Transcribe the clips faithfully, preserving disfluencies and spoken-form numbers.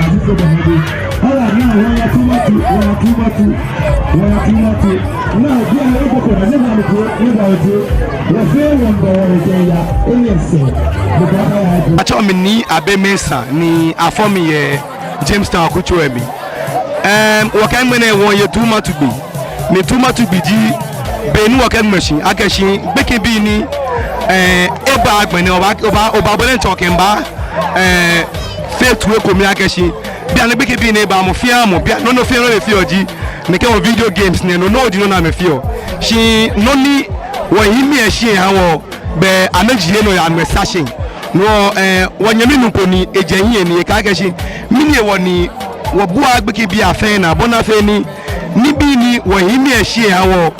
Ayi so bɛ hɛbi. Ala ni wɔya Tumatu, wɔya Tumatu, wɔya Tumatu. Naa, bianɛ ni kɔkɔ na, ni wɔnu ko, ni wɔnu ko. Wɔfee wɔndɔ wɔjɛ ya, ele sɛɛ. Atsɛɔ mi Nii Abemey Sir ni afɔ mi yɛ Jamestown akutso lɛ mli. Em, wɔkɛ ŋmɛnɛ wɔye Tumatu gbi. Ni Tumatu gbi ji be ni wɔkɛŋmɛ shi akɛ shi gbekɛbii ni, eh, eba agbɛnɛ, oba, oba, oba bɔlɛ ntsɔ kɛmba, eh, fee tue kome akɛ shi. Bianɛ gbekɛbii ni eba, mɔ fɛɛ mɔ, bianɛ nɔ fɛɛ nɔ ni efeɔ ji nɛkɛ wɔ video games nɛɛ, no nɔŋŋ ji nɔ ni amɛfeɔ. Shi nɔ ni wɔhiimɛi shi ha wɔ, bɛ amɛjie nɔ yɛ amɛsɛɛ shi. No, eh, wɔnyɛmi nuu ko ni ejɛ hiɛ ni ekɛɛ akɛ shi, mɛni hewɔ ni wɔbuaa gbekɛbii afɛɛ naa, bɔ ni afee ni, nibii ni wɔhiimɛi shi ha wɔ,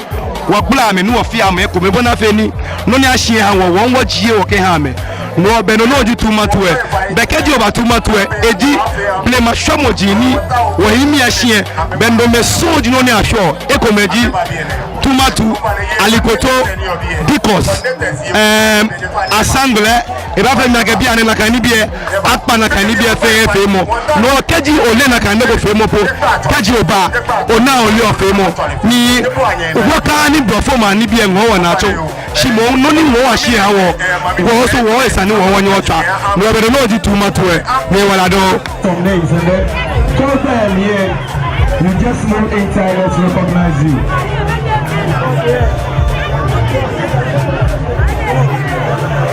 wɔgbala amɛ ni wɔfee amɛ ekome, bɔ ni afee ni nɔ ni ashi ha wɔ, wɔ hu wɔjie wɔkɛha amɛ. No bɛ no nɔŋŋ ji Tumatu lɛ. Bɛ kɛji oba Tumatu lɛ, eji blema shwɛmɔji ni wɔhiimɛi shi lɛ, bɛ no mɛi sɔŋŋ ji nɔ ni ashwɛɔ, ekomɛi ji Tumatu, Alikoto, Dikos, em, Asangle, ebaafee mi akɛ bianɛ nakai nibii lɛ, akpa nakai nibii lɛ fɛɛ feemɔ. No kɛji oleee nakai nɔ ko feemɔ po, kɛji oba, onaa oleɔ feemɔ. Ni wɔkane blɔfomɛi anibii lɛ ŋɔɔ wɔnaa tsɔ. Shi moŋ nɔ ni ŋɔɔ wɔshi ha wɔ, wɔ hu so wɔ esa ni wɔ hu wɔnyɛ wɔtswa. No bɛ no nɔŋŋ ji Tumatu lɛ, nyɛyiwaladɔŋŋ. Some names and then call them here. You just move inside, let's recognize you.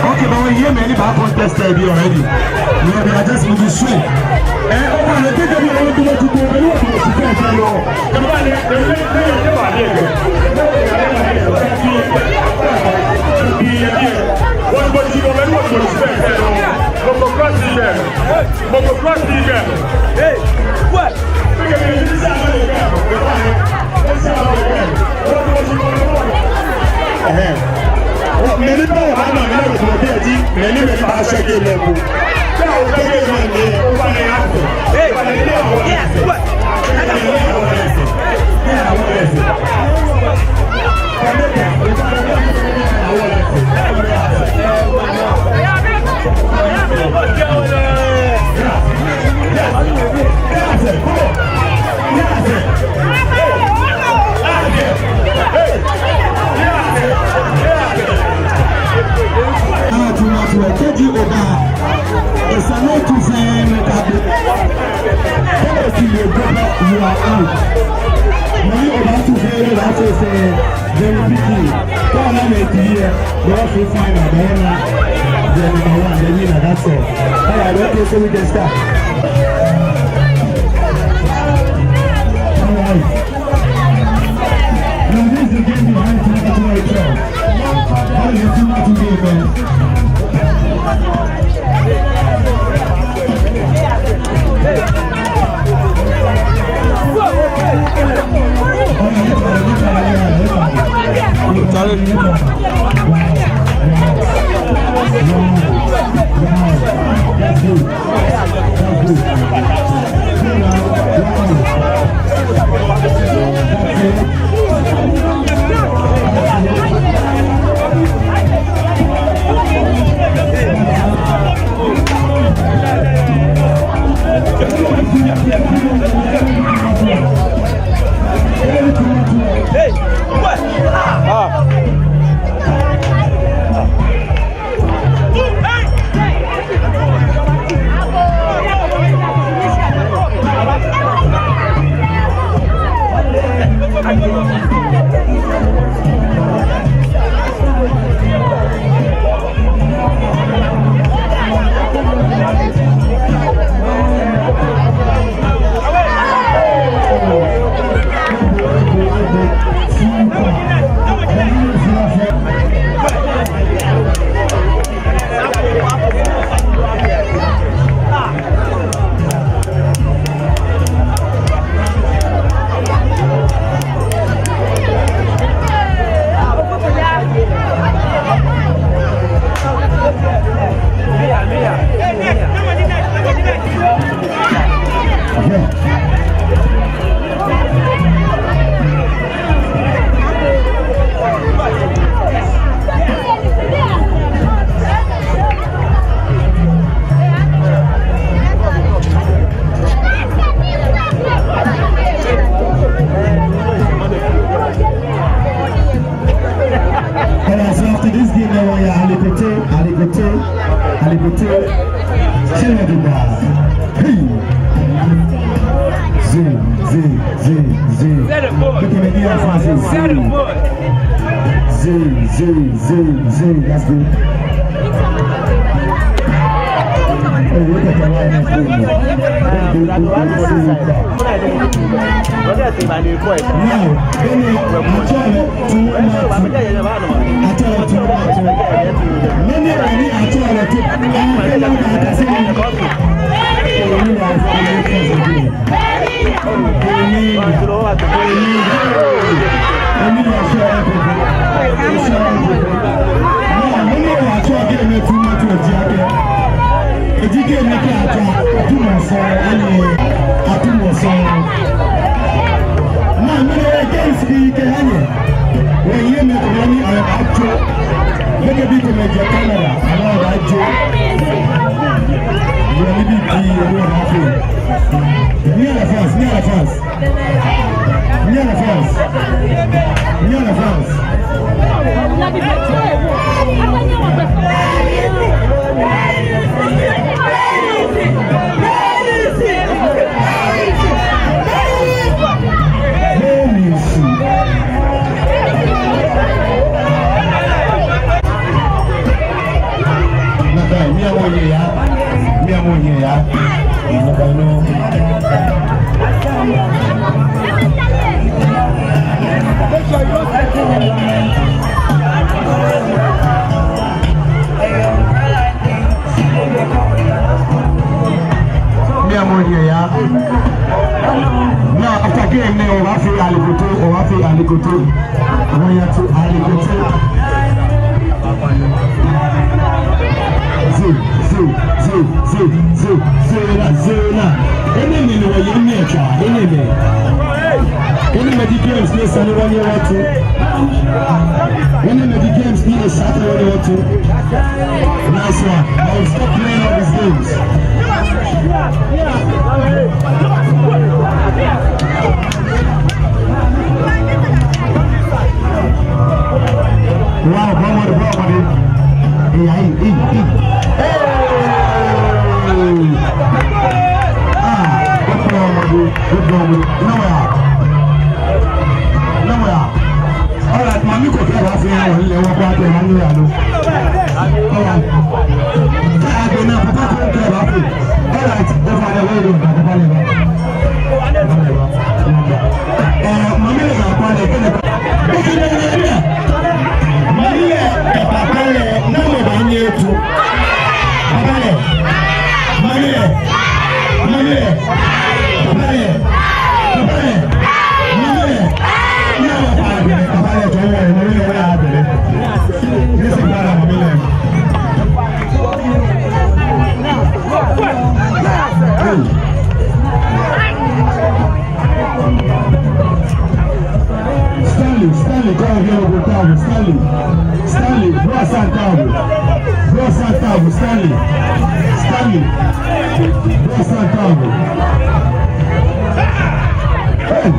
Okay, but we hear many bad contestants be already. You know, they are just moving straight. Eh, oh, I think that we want to do what you do, but you want to see that, you know. Ɛhɛɛ. Mɛni bɛ wɔbaana mɛni lɛ ko biɛ ji mɛni mɛi baashɛ game lɛ eko. Kɛ oshɛ game lɛ eko, obaana akɛ. Yes, what? Mɛni lɛ eko. Ji oba, esa ni otu fɛɛ ni okagbe. Kɛ́ otu lɛ gbe, you are out. Mɔ ni obaatu fɛɛ lɛ baafee fɛɛ, then pick. Kɛ́ ona mɛi pii lɛ, they all feel fine, they all na, they are number one, they win, that's all. All right, okay, so we can start. All right. Now this is the game behind Tomato Tomato Club. How is the Tomato game, man? Charlie. Wow. Wow. Wow. That's good. Hey, what? Ah. Alright, so after this game, now we are Alikote, Alikote, Alikote. Shema Duba. Hey. Zee, zee, zee, zee. Look at me, yeah, Francis. Zee. Zee, zee, zee, zee. That's good. Oh, look at the line. That's good. Good, good, good, good, good. Now, then, uh, Achale, two, one, two. Achale, two, one, two. Many, many Achale, two. Ah, hello, Achale. Amen. Amen. Amen. Achale, two, one, two. Eji game nɛɛ kɛ atswa, atumɔ sɔŋŋ, ani atumɔ sɔŋŋ. Naa, mɛni hewɔ games fɛɛ kɛ hanyɛ. Wɔyɛ mɛi komɛi ni atswa. Mɛi kɛ bii komɛi jɛ Canada, amɛ atswa. Wɔyɛ nibii pii, wɔyɛ happy. Ni la France, ni la France. Ni la France. Ni la France. Nakai, mi amɔ nyɛ ya. Mi amɔ nyɛ ya. Nakai nɔ. Mi amɔ nyɛ ya. Naa, after game nɛɛ, wɔbaafee alikoto, wɔbaafee alikoto. Wɔya to alikoto. Zee, zee, zee, zee, zee, zee, zee la, zee la. Enɛɛmɛi ni wɔyɛ nɛɛ tswa, enɛɛmɛi. Enɛɛmɛi ji games ni esa ni wɔnyɛ wɔto. Enɛɛmɛi ji games ni esa ni wɔnyɛ wɔto. Nice one. Now stop playing all these games. Wow, bɔmɔde, bɔmɔde. Ee, ayi, ee, ee. Stanley, Stanley, come here, go down, Stanley. Stanley, bro, Santabu. Bro, Santabu, Stanley. Stanley. Bro, Santabu. Hey.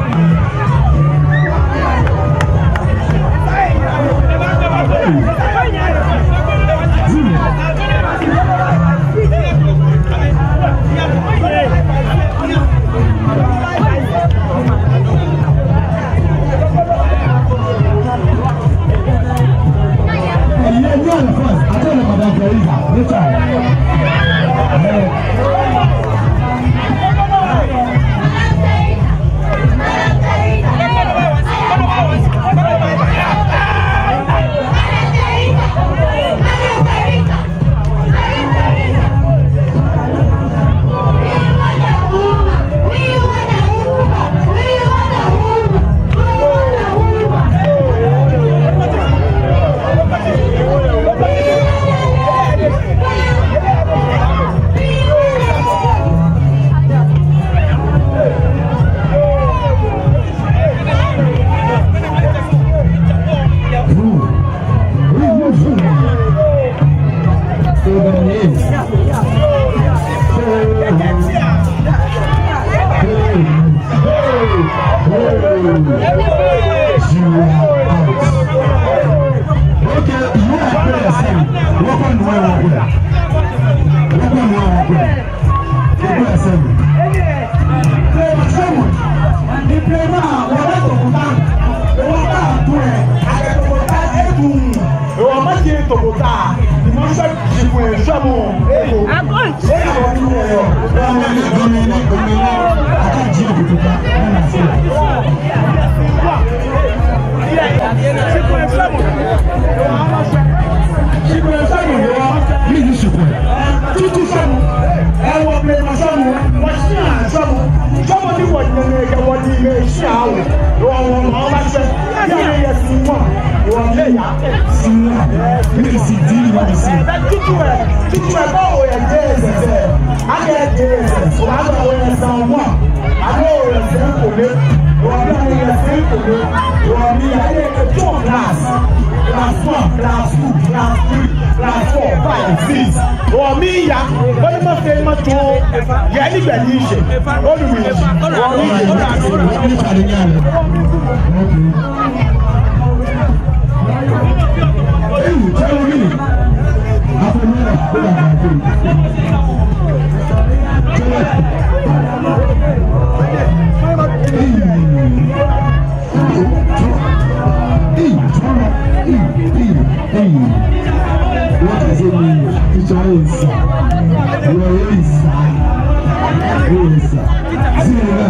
Class, class one, class two, class three, class four, five, six. Omiya, bɔni mafee mato. Yɛ ni gbɛ ni she. Onu mi. Omiya. Hey, what does it mean? Teacher is, where is, where is, Zina.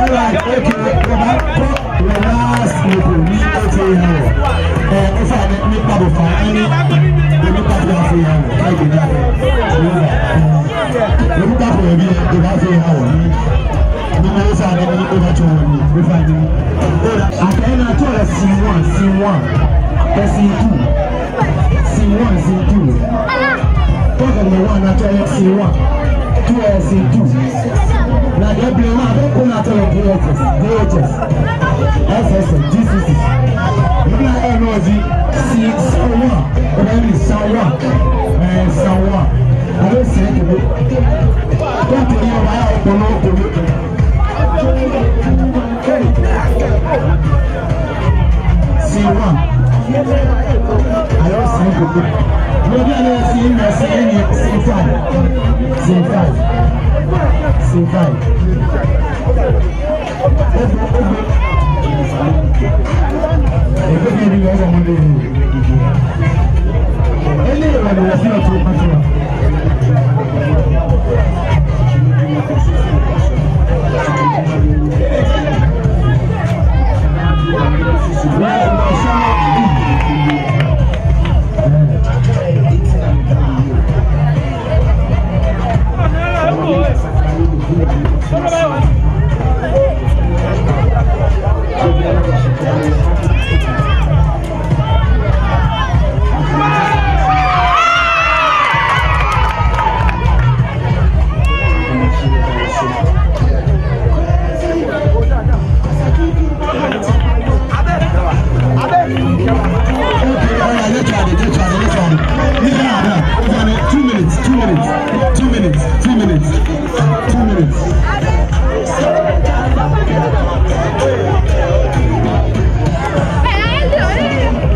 Alright, okay, baba, ko, last ni ko ni o ti ya. Eh, o fa ni, ni pa bo fa, ni, ni pa bo fa ya. Kai bi na. Ni pa bo bi, ni pa bo fa ya. Ni mo sa ni, ni o ba cho ni. Akɛ ni atsɛɔ lɛ scene one, scene one. Kɛ scene two. Scene one, scene two. Kɛ scene one, ni atsɛɔ lɛ scene one. Two, eh, scene two. Ni akɛ blema, be ko ni atsɛɔ lɛ D H S, D H S. S S S, G C C. Ni akɛ nɔ ji scene one. Obaana scene one. Eh, scene one. Aloo scene two. Kɛ to ni obaaya okpɔlɔ okpɔlɔ. Scene one. Aloo scene two. Obaana scene, scene, scene five. Scene five. Scene five. Okay, all right, let's try it, let's try it, let's try it. Two minutes, two minutes, two minutes, two minutes, two minutes.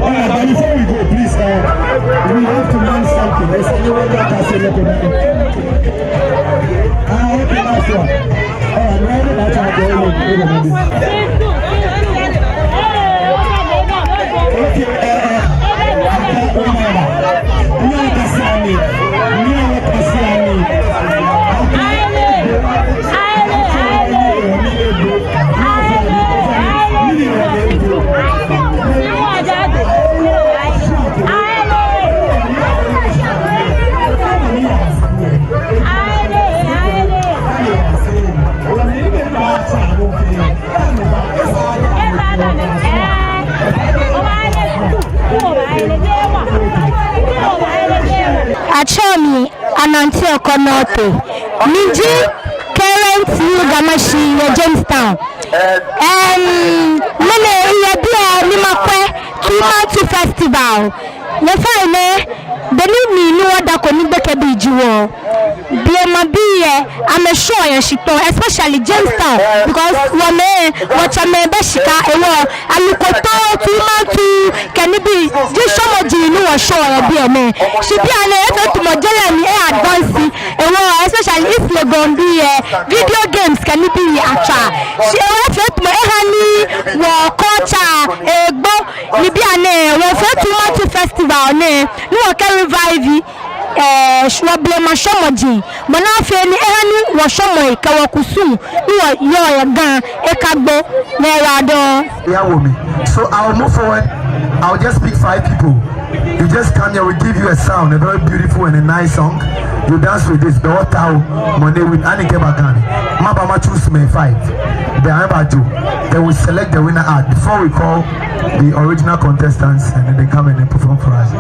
All right, but before we go, please, uh, we have to learn something. There's anyone that can say, "Look at that." Ah, okay, last one. Atsɛɔ mi Anante Oko Nortey. Miji current New Ga Mashie yɛ Jamestown. Em, mɛni yɛ biɛ ni makwɛ Two Man Two Festival. Nyɛfainɛ, beni mi ni wɔdako ni gbekɛbii ji wɔ. Blema bii lɛ, amɛshwɛɔ yɛ shikpɔŋ, especially Jamestown, because wɔmɛi, wɔtsɛmɛi bɛ shika, hewɔ, alukoto, tumantu, kɛ nibii, ji shwɛmɔji ni wɔshwɛɔ yɛ biɛ nɛɛ. Shi bianɛ, efee tamɔ je lɛ mli e-advance, hewɔ, especially East Legon bii lɛ, video games kɛ nibii atswaa. Shi hewɔ efee tamɔ eha ni wɔ culture egbo, ni bianɛ wɔfee Two Man Two Festival nɛɛ, ni wɔkɛ revive, eh, sh-, wɔ blema shwɛmɔji, bɔ ni afee ni eha ni wɔshwɛmɔi kɛ wɔkusum ni wɔyɔɔ yɛ Ga akagbo, nyɛyiwaladɔŋŋ. Yeah, woman. So I'll move forward. I'll just pick five people. You just come here, we give you a sound, a very beautiful and a nice song. You dance with this. Be what how money win. Ani kɛ ba Ga ni. Maba ma choose me five. Then I ba do. Then we select the winner out before we call the original contestants, and then they come and they perform for us.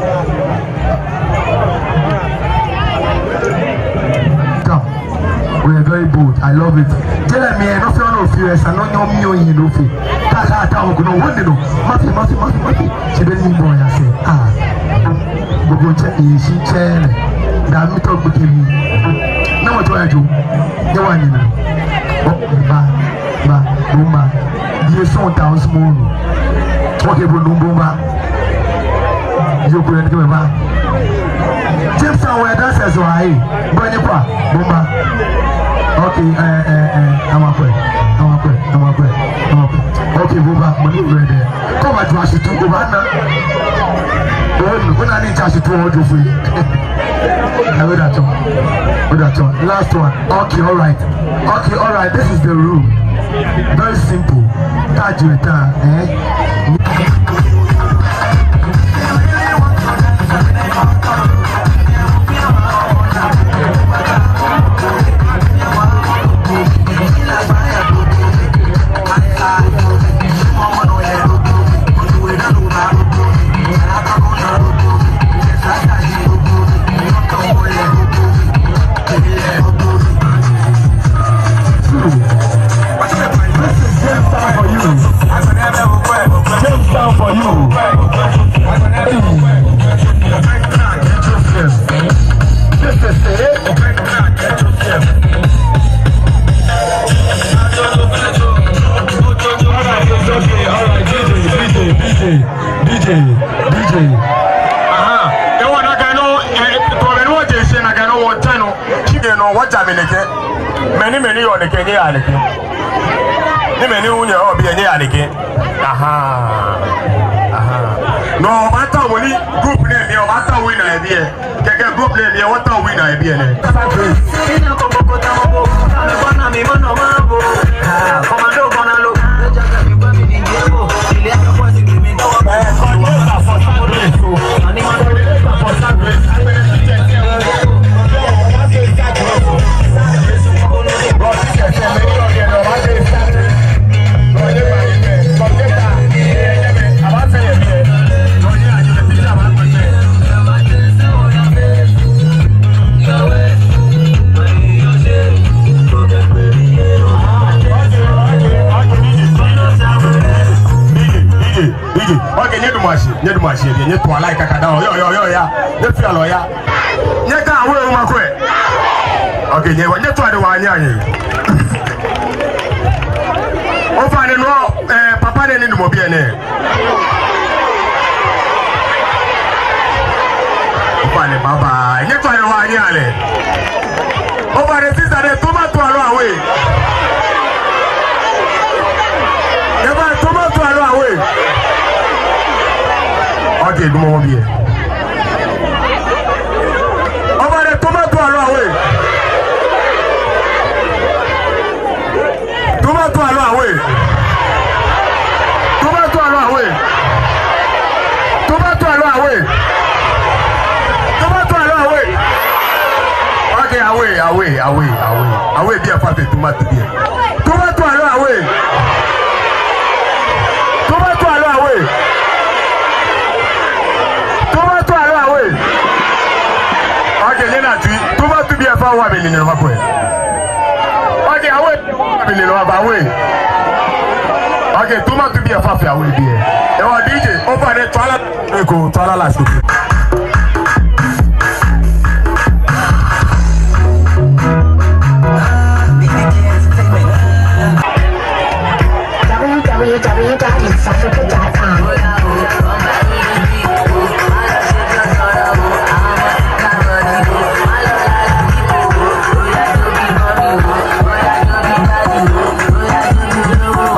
Come. We are very bold. I love it. Tell me, no fear, no fear. I no know me, you know, fear. Ta, ta, ta, no, no, no. Mafi, mafi, mafi, mafi. She didn't need boy, I say. Ah. Gbogbo ntsɛ, eshi ntsɛ lɛ. Daa mitɔ gbekɛbii. Namɔ tɔ yɛ jɛmɛ? Nyɛwa nyɛnaa. Bo, ba, ba, bo ba. Yɛ sɔŋŋ ta osumɔɔ nɔ. Okay, bo nɔ bo ba. Yoo ko yɛ ni kɛ ba. Jamestown wɛ dancers wa, eh. Bo nyɛkwa, bo ba. Okay, eh, eh, eh, amakwɛ, amakwɛ, amakwɛ, amakwɛ. Okay, bo ba, mɔ ni wɛ dɛ. Kɔ ba jua shi tu, obaana. Ona, ona ni ja shi tu ojo fui. Awo da tɔ. Oda tɔ. Last one. Okay, all right. Okay, all right. This is the rule. Very simple. Taju eta, eh? Nɛkɛ. Mɛi ni, mɛi ni yɔɔ nɛkɛ, nyɛyaa nɛkɛ. Ni mɛi ni hu nyɛyɔɔ biɛ, nyɛyaa nɛkɛ. Ahaa. Ahaa. No, obaatao mɔ ni group nɛɛ mli, obaatao winner yɛ biɛ. Kɛkɛ group nɛɛ mli, wɔtao winner yɛ biɛ nɛɛ. Okay, nyɛdamɔ shi, nyɛdamɔ shi, nyɛtoa line kaka daa, yoo, yoo, yoo, oya. Nyɛfea lɛ oya. Nyɛkɛɛ away, omakwɛ. Okay, nyɛ, nyɛtoa lɛ waa nyɛhaa nyɛ. Ofainɛ nɔ, eh, papa nɛɛ ni damɔ biɛ nɛɛ. Ofainɛ baba, nyɛtoa lɛ waa nyɛhaa lɛ. Ofainɛ sister nɛɛ, tomato aloo away? Nyɛfea tomato aloo away? Okay, damɔ biɛ. Ofainɛ tomato aloo away? Tomato aloo away? Tomato aloo away? Tomato aloo away? Tomato aloo away? Okay, away, away, away, away. Away biɛ fa fe tomato biɛ. Tomato aloo away? Tomato aloo away? Tomato aloo away? Okay, nyɛnaa tsui. Tomato biɛ fa wa be ni nɔ ma kwɛ. Okay, away. Bini lɔ ba away. Okay, tomato biɛ fa fe away biɛ. Ewa D J, ofainɛ toa lɛ. Eko, toa lɛ last. W W W dot east africa dot com.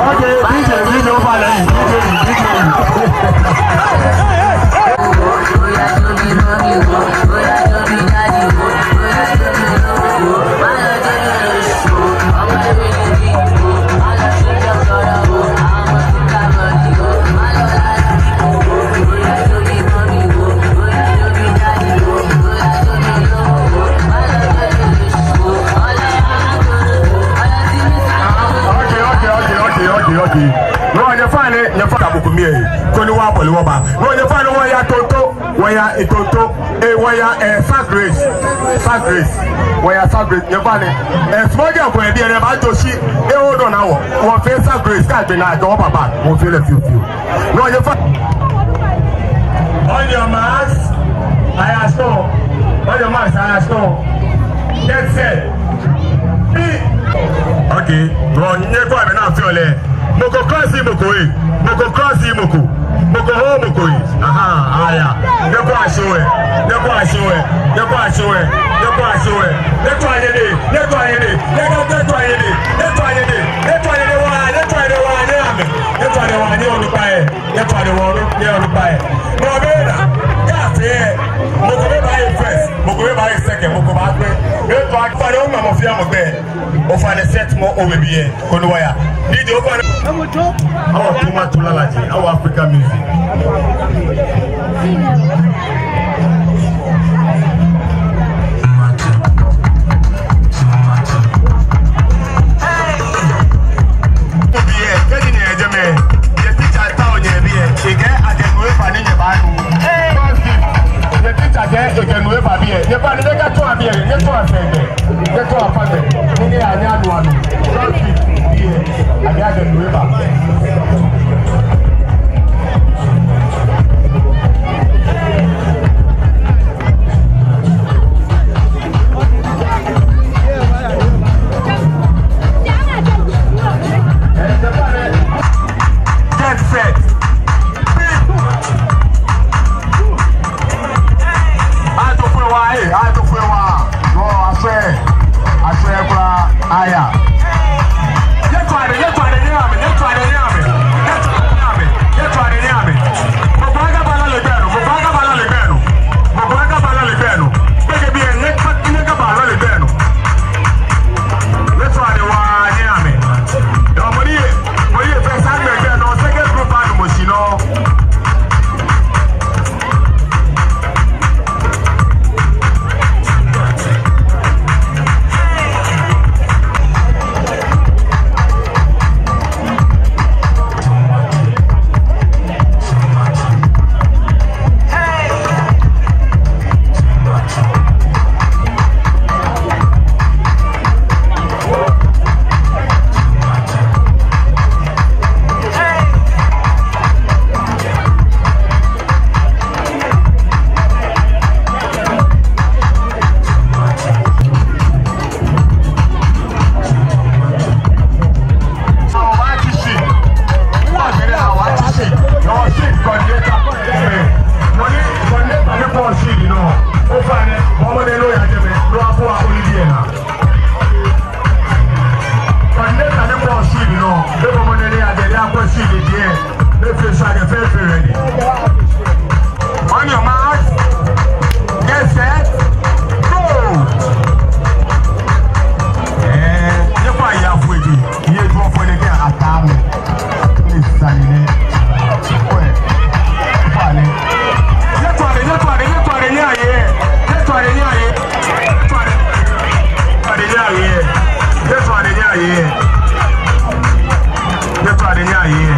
Okay, D J, D J, ofainɛ, D J, D J. Okay, okay, okay, okay, okay, okay. No, nyɛfainɛ, nyɛfainɛ mɔ ko miiye. Koni wɔbɔle wɔba. No, nyɛfainɛ wɔya Tonto. Wɔya Tonto. Eh, wɔya, eh, Sir Grace. Sir Grace. Wɔya Sir Grace. Nyɛfainɛ. Eh, small girl ko yɛ biɛ ni baajo shi. Eh, hold on, awɔ. Wɔfee Sir Grace. Kaaje naa, jɔɔ papa. Wɔfee lɛ fioo fioo. No, nyɛfa. On your marks, I ask you. On your marks, I ask you. Get set. Be. Okay. Bro, nyɛkwɛa bɔ ni afeɔ lɛ. Mɔ ko cross mɔ ko, eh. Mɔ ko cross mɔ ko. Mɔ ko hoo mɔ ko, eh. Aha, aya. Nyɛkwɛa shi wɛ. Nyɛkwɛa shi wɛ. Nyɛkwɛa shi wɛ. Nyɛkwɛa shi wɛ. Nyɛkwɛa shi wɛ. Nyɛkwɛa shi wɛ. Nyɛkwɛa shi wɛ. Nyɛkwɛa shi wɛ. Nyɛkwɛa shi wɛ. Nyɛkwɛa shi wɛ. Waa, nyɛkwɛa shi wɛ. Waa, nyɛ amɛ. Nyɛkwɛa shi wɛ. Waa, nyɛ onukpai. Nyɛkwɛa shi wɛ. Waa, nyɛ onukpai. Mɔ bɛ na. Yaa fee. Mɔ ko bɛ baaye first. Mɔ ko bɛ baaye second. Mɔ ko baagbee. Nyɛkwɛa shi wɛ. Waa, nyɛ omamɔ fɛɛ mɔ gbɛi. Ofainɛ set mɔ owe biɛ koni wɔya. D J ofainɛ. Awa tomato lalaji, awa African music. Tomato, tomato. Obi yɛ, kɛji nyɛjɛ mɛi, nyɛ teacher taoɔ nyɛ biɛ, ekɛɛ akɛ nu eba ni nyɛbaanu. Yɛ teacher kɛɛ ekɛ nu eba biɛ, nyɛba ni nyɛkatsɔɔ biɛ, nyɛtsɔɔ sɛɛ biɛ. Nyɛtsɔɔ afa gbɛ. Ni nyɛya nyɛya nu anu. Last week, biɛ. Abi akɛ nu eba. Let's see the game. Let's see the game. On your mark. Get set. Go. Eh, nyɛkwɛa ayi afɔ eji. Nyɛtsu afɔ nɛɛ kɛ ataa amɛ. Ni sane nɛɛ. Kwɛ. Kwɛ nɛɛ. Nyɛtsu ade, nyɛtsu ade, nyɛtsu ade nyɛhaa yei. Nyɛtsu ade nyɛhaa yei. Nyɛtsu ade. Nyɛtsu ade nyɛhaa yei. Nyɛtsu ade nyɛhaa yei. Nyɛtsu ade nyɛhaa yei.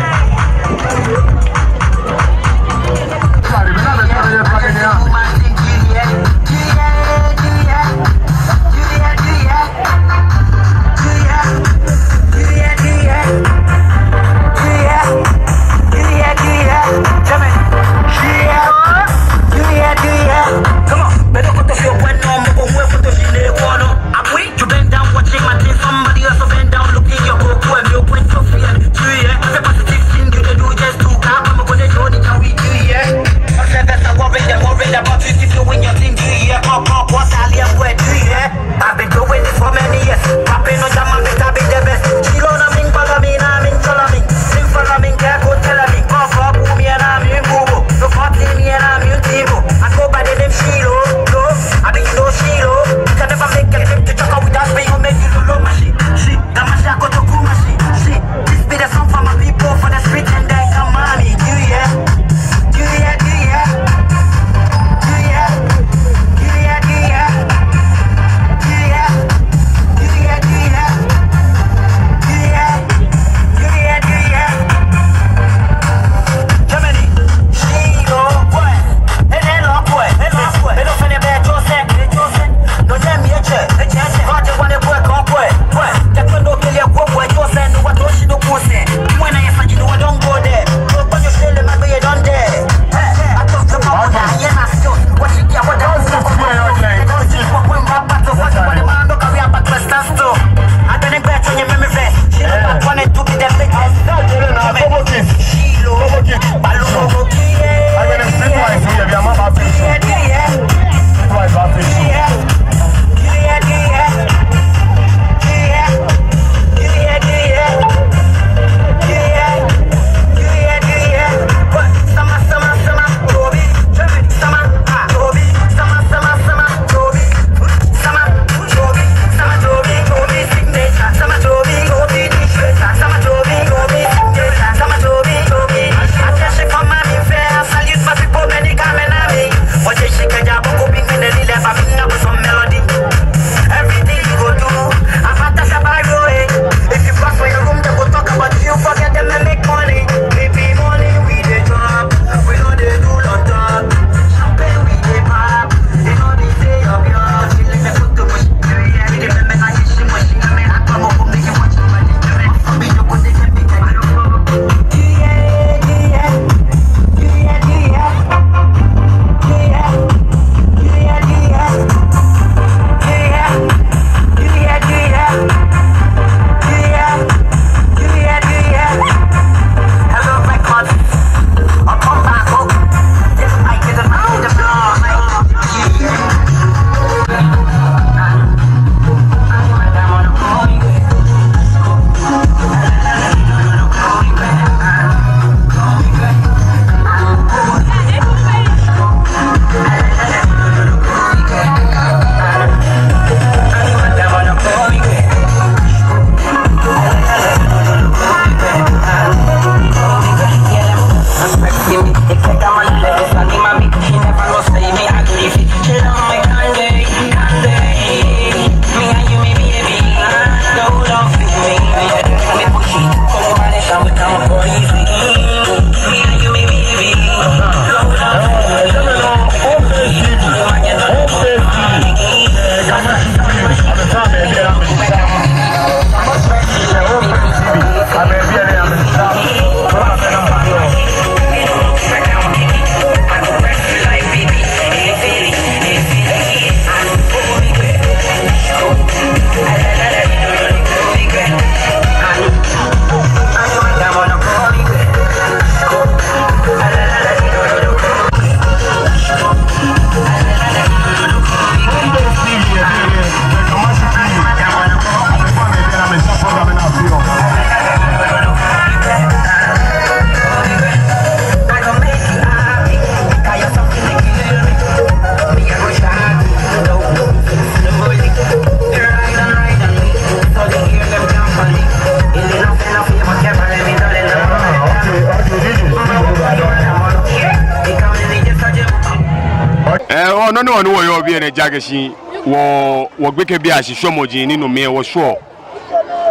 Nɔ ni wɔ ni wɔyɔɔ biɛ nɛɛ ji akɛ shi wɔ, wɔgbekɛbiiashi shwɛmɔji ni no mli lɛ wɔshwɛɔ.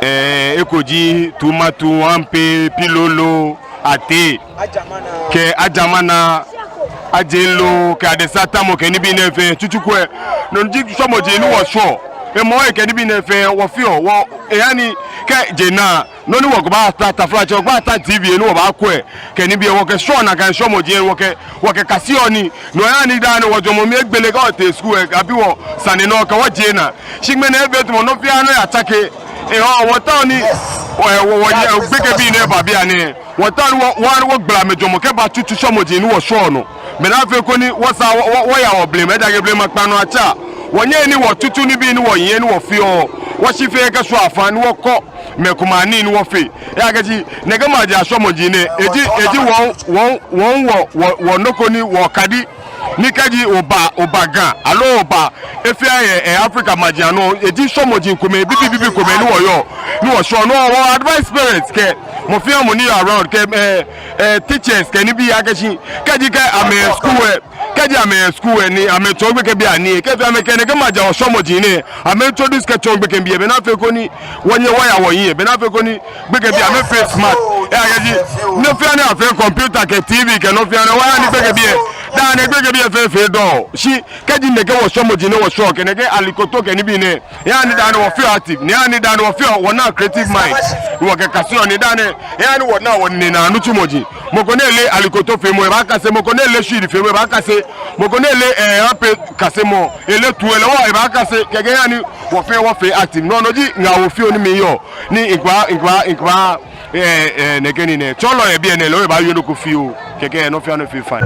Ee, eko ji Tumatum, Ampe, Pilolo, Ate, kɛ Ajamana, Ajenlo, kɛ Adesa Tamɔ kɛ nibii nɛɛ fɛɛ, tsutsu ko lɛ. No ji shwɛmɔji ni wɔshwɛɔ. Hemɔi kɛ nibii nɛɛ fɛɛ wɔfeɔ, wɔ, eha ni kɛjɛ naa. Nɔ ni wɔkɛbaata, taflatsɛ, wɔkɛbaata T V lɛ ni wɔbaakwɛ kɛ nibii lɛ, wɔkɛshwɛɔ nakai shwɛmɔji lɛ, wɔkɛ, wɔkɛkaseɔ nii. No yaa ni daa nɛɛ wɔjwɛŋmɔ mli egbele kɛ wɔtee skul lɛ, abi wɔ sane nɔ kɛ wɔje naa. Shi ŋmɛnɛ efee tamɔ nɔ fɛɛ nɔ yatsake. Ehewɔ wɔtaoɔ ni wɔ, wɔ, wɔ, wɔgbekɛbii nɛɛ ba biɛ nɛɛ. Wɔtaoɔ ni wɔ, wɔ, wɔgbala amɛjwɛŋmɔ kɛba tsutsu shwɛmɔji ni wɔshwɛɔ nɔ. Bɔ ni afee koni wɔsaa wɔ, wɔ, wɔya wɔblema, ejaakɛ blema kpaa nɔ atsa. Wɔnyɛ ni wɔtsutsu nibii ni wɔyɛ ni wɔfeɔ. Wɔshi fɛɛ kɛshwa afã ni wɔkɔ mɛi komɛi anii ni wɔfee. Ejaakɛ shi nɛkɛ maji ashwɛmɔji nɛɛ, eji, eji wɔ, wɔ, wɔ, wɔ, wɔ, wɔ nɔ ko ni wɔkadi. Ni kɛji oba, oba Ga, aloo oba, efɛɛ yɛ, eh, Africa maji anɔ, eji shwɛmɔji komɛi, bibii, bibii komɛi ni wɔyɔɔ, ni wɔshwɛɔ, no wɔ advise parents kɛ, mɔ fɛɛ mɔ ni yɔɔ around, kɛ, eh, eh, teachers, kɛ nibii akɛ shi, kɛji kɛ amɛ school lɛ, kɛji amɛ school lɛ, ni amɛtsɔɔ gbekɛbii anii lɛ, kɛ fɛɛ amɛkɛ nɛkɛ maji ashwɛmɔji nɛɛ, amɛ introduce kɛtsɔɔ gbekɛbii lɛ, bɔ ni afee koni wɔnyɛ wɔya wɔhiɛ, bɔ ni afee koni gbekɛbii amɛfee smart. Ejaakɛ shi nɔ fɛɛ nɔ afee, computer kɛ T V kɛ nɔ fɛɛ nɔ, wɔyaa ni gbekɛbii lɛ, daa nɛɛ gbekɛbii lɛ fɛɛ fee dɔŋŋ. Shi kɛji nɛkɛ wɔshwɛmɔji nɛɛ wɔshwɛɔ kɛ nɛkɛ alikoto kɛ nibii nɛɛ, eyaa ni daa nɛɛ wɔfeɔ active, ni eyaa ni daa nɛɛ wɔfeɔ, wɔnaa creative mind, wɔkɛkaseɔ nii daa nɛɛ, eyaa ni wɔnaa wɔnine naa nitsumɔji. Mɔ ko ni eleee alikoto feemɔ, ebaakase. Mɔ ko ni eleee shwidi feemɔ, ebaakase. Mɔ ko ni eleee, eh, ampe kasemɔ, eleee tuo lɛ, wɔ, ebaakase. Kɛkɛ eyaa ni wɔ fɛɛ wɔfee active. No, no ji ŋaawoo fioo ni miyɔɔ. Ni mikpa, mikpa, mikpa, eh, eh, nɛkɛ nii nɛɛ. Tsɔɔlɔ yɛ biɛ nɛɛ lɛ, ebaawie nɔ ko fioo. Kɛkɛ nɔ fɛɛ nɔ afee fine.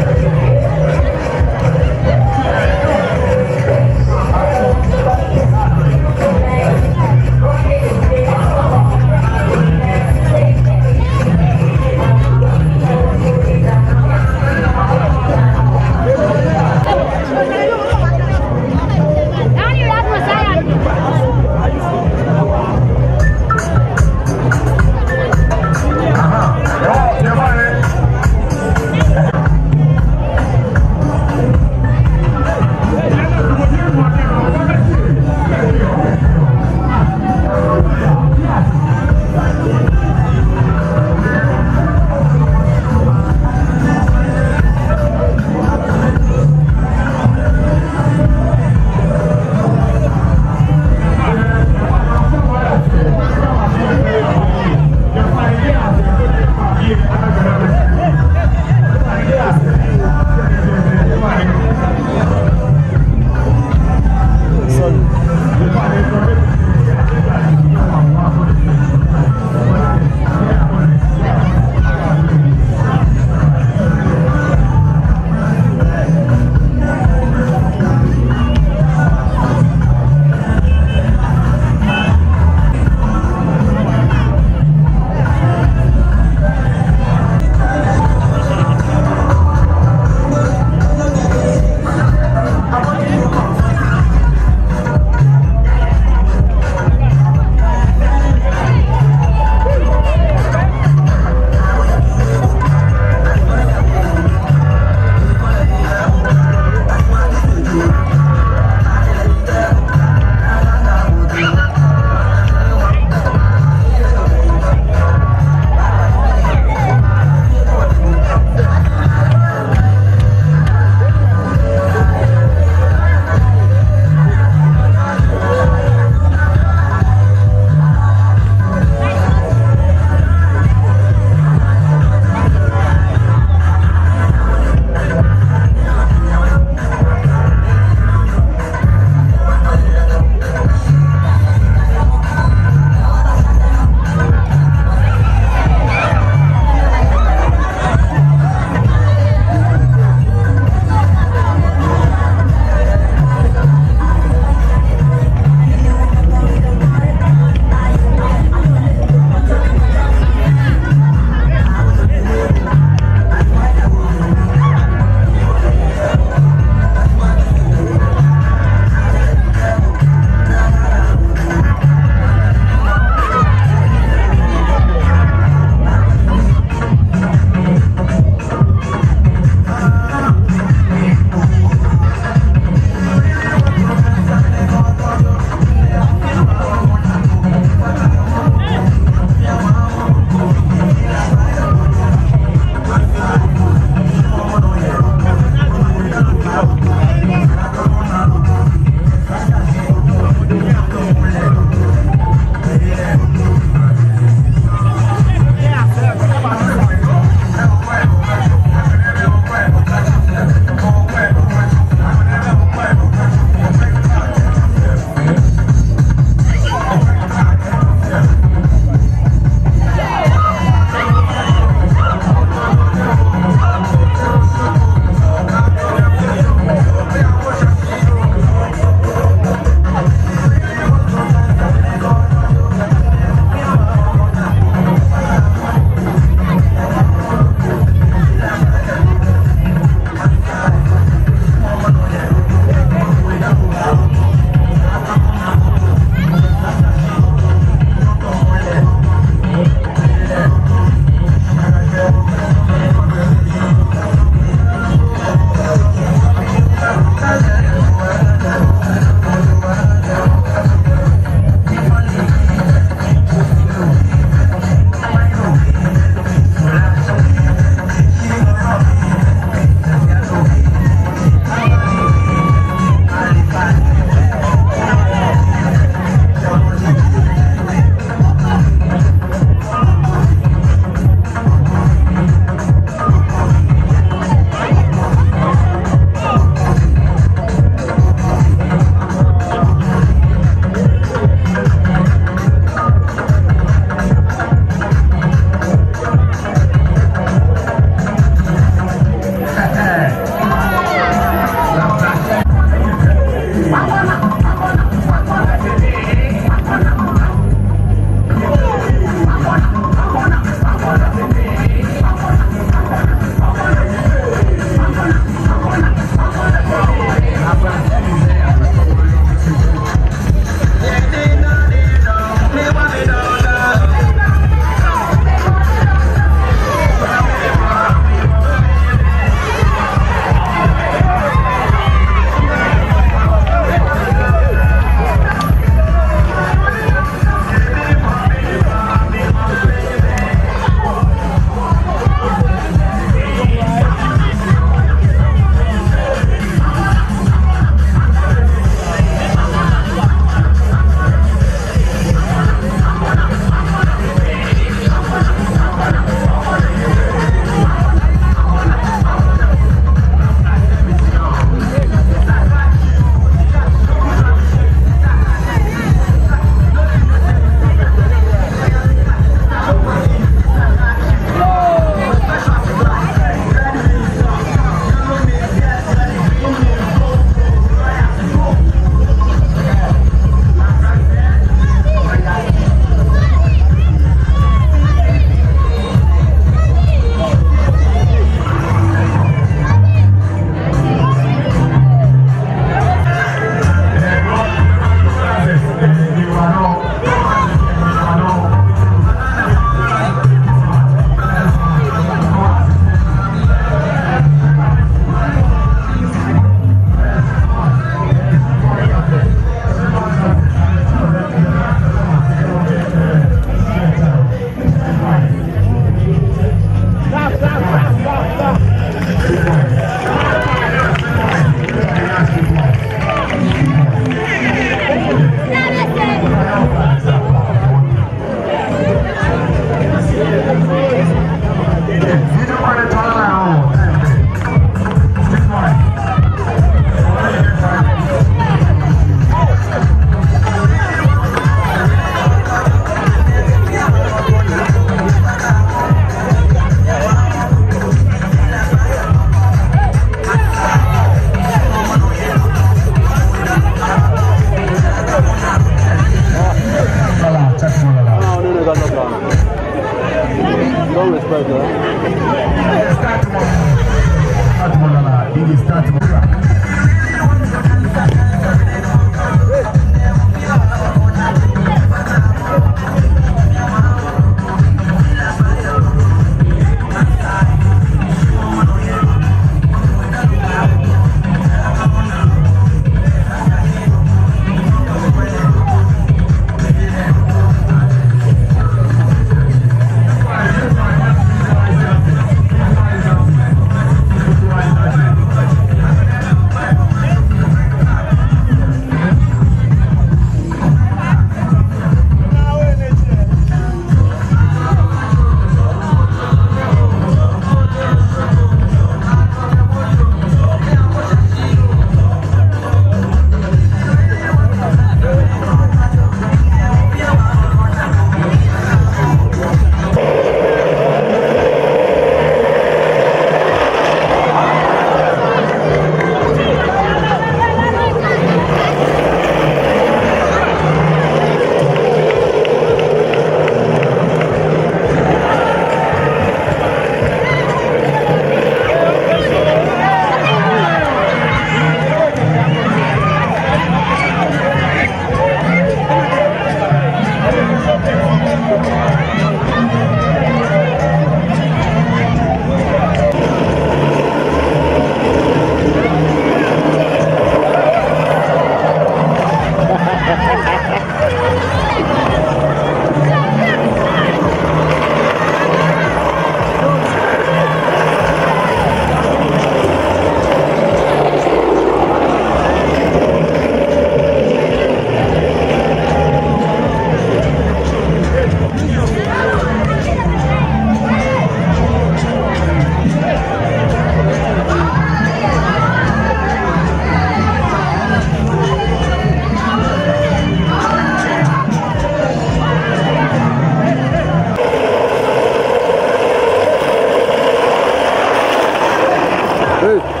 Hey.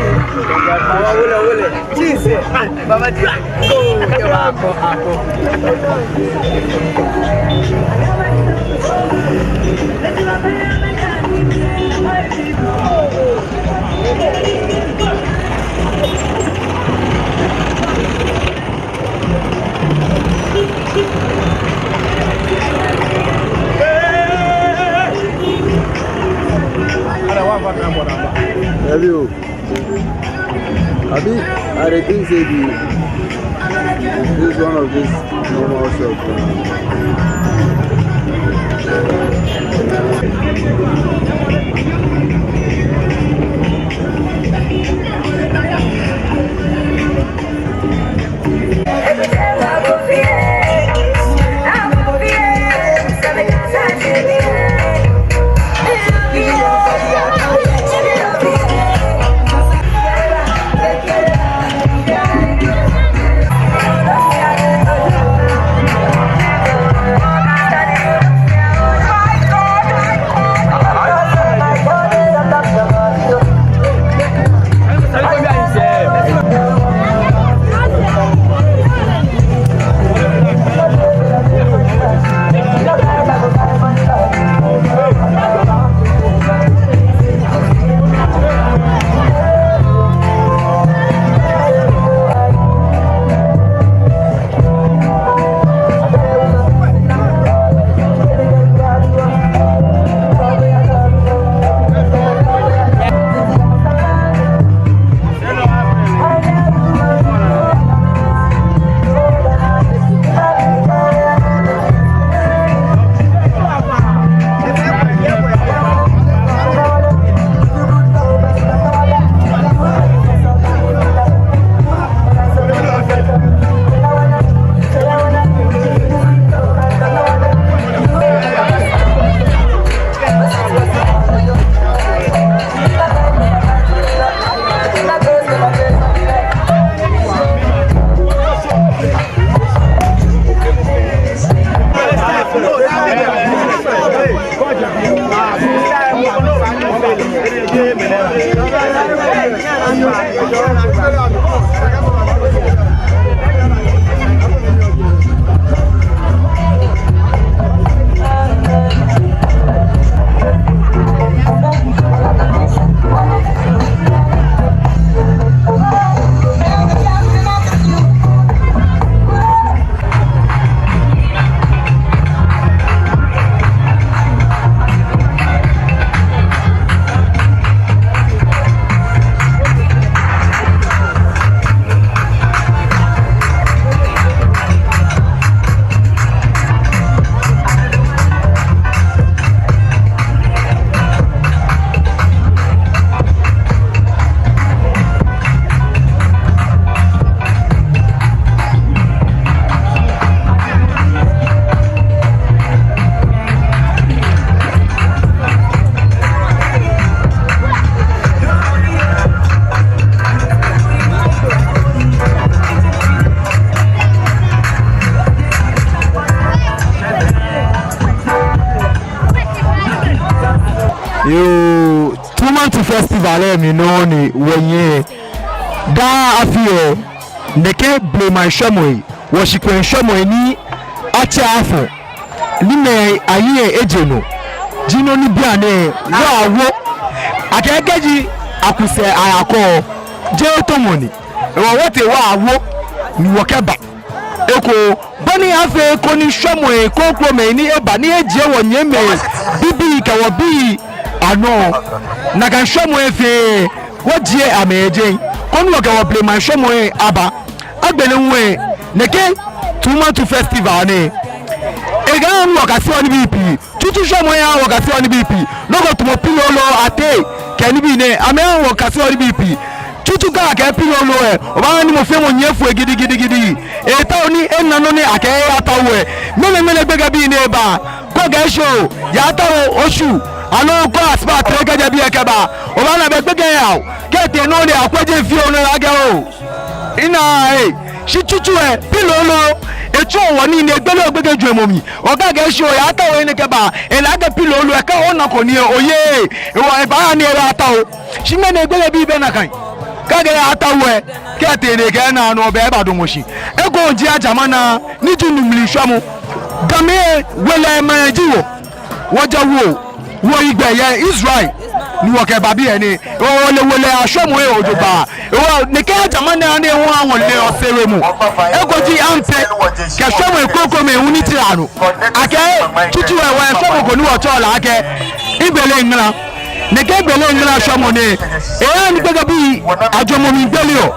Wole, wole. Baba ti. Oh, ya ba ko, ako. Abi, I dey think say the, this is one of this normal shop. Yoo, Tumantu Festival lɛ mli nɔ ni wɔyɛ. Daa afi lɛ, nɛkɛ blema shwɛmɔi, wɔshikpɔŋ shwɛmɔi ni atsɛ afɔ, ni mɛi ahiɛ eje nɔ, ji nɔ ni bianɛ wɔwo. Akɛɛ kɛji aku sɛɛ ayakɔ, jeee tɔmɔ ni. Hewɔ wɔtee wɔyawo, ni wɔkɛba. Eko, bɔ ni afee koni shwɛmɔi krokomɛi ni eba ni ejie wɔnyɛmimɛi bibii kɛ wɔbii anɔ. Nakai shwɛmɔi fɛɛ, wɔjie amɛ ejeŋ, koni wɔkɛ wɔblema shwɛmɔi aba. Agbɛnɛ hu lɛ, nɛkɛ Tumantu Festival nɛɛ, ehaa wɔkaseɔ nibii pii. Tsutsu shwɛmɔi haa wɔkaseɔ nibii pii. Nɔ ko tamɔ pilooloo, atei kɛ nibii nɛɛ, amɛhaa wɔkaseɔ nibii pii. Tsutsu kɛ akɛɛ pilooloo lɛ, obaana ni mɔ fɛɛ mɔ nyiɛ foi gidigidigidi. Eetao ni ena nɔ ni akɛɛ eyatao lɛ. Mɛnɛmɛnɛ gbekɛbii ni eba, kɛ okɛɛ shi oyatao osu, aloo kɛ asipa tere kɛjɛ biɛ kɛba, obaana bɛ gbekɛ lɛ yawo. Kɛ etee nɔ ni akwɛ je fioo nɔ lɛ akɛɛ oo, ina ee, shi tsutsu lɛ, pilooloo, etsɔɔ wɔ nii ni egbele gbekɛ jwɛŋmɔ mli. Okɛɛ akɛ shi oyatao enɛ kɛba, ele akɛ pilooloo lɛ, kɛ onako nii lɛ oyeee. Hewɔ ebaaya ni eyatao. Shi mɛnɛ gbekɛbii bɛ nakai. Kɛ akɛɛ eyatao lɛ, kɛ etee ni ekɛɛ ena nɔ, bɛ ebadamɔ shi. Eko ji ajamɔ naa, ni ji nu mli shwɛmɔ. Gamɛi, wele maŋ ji wɔ. Wɔjɛ wɔ, wɔyigbɛ yɛ Israel, ni wɔkɛba biɛ nɛɛ. Hewɔ wɔle wele ashwɛmɔi jogbaŋŋ. Hewɔ nɛkɛ ajamɔ naa nɛɛ hu wɔle wɔsɛɛ wemɔ. Eko ji ampe, kɛ shwɛmɔi krokomɛi hu ni tee nɔ. Akɛ, tsutsu lɛ wɔyɛ shwɛmɔ ko ni wɔtsɛɔ lɛ akɛ, Gbele Ŋmla. Nɛkɛ Gbele Ŋmla shwɛmɔ nɛɛ, ehaa ni gbekɛbii ajwɛŋmɔ miigbeleɔ.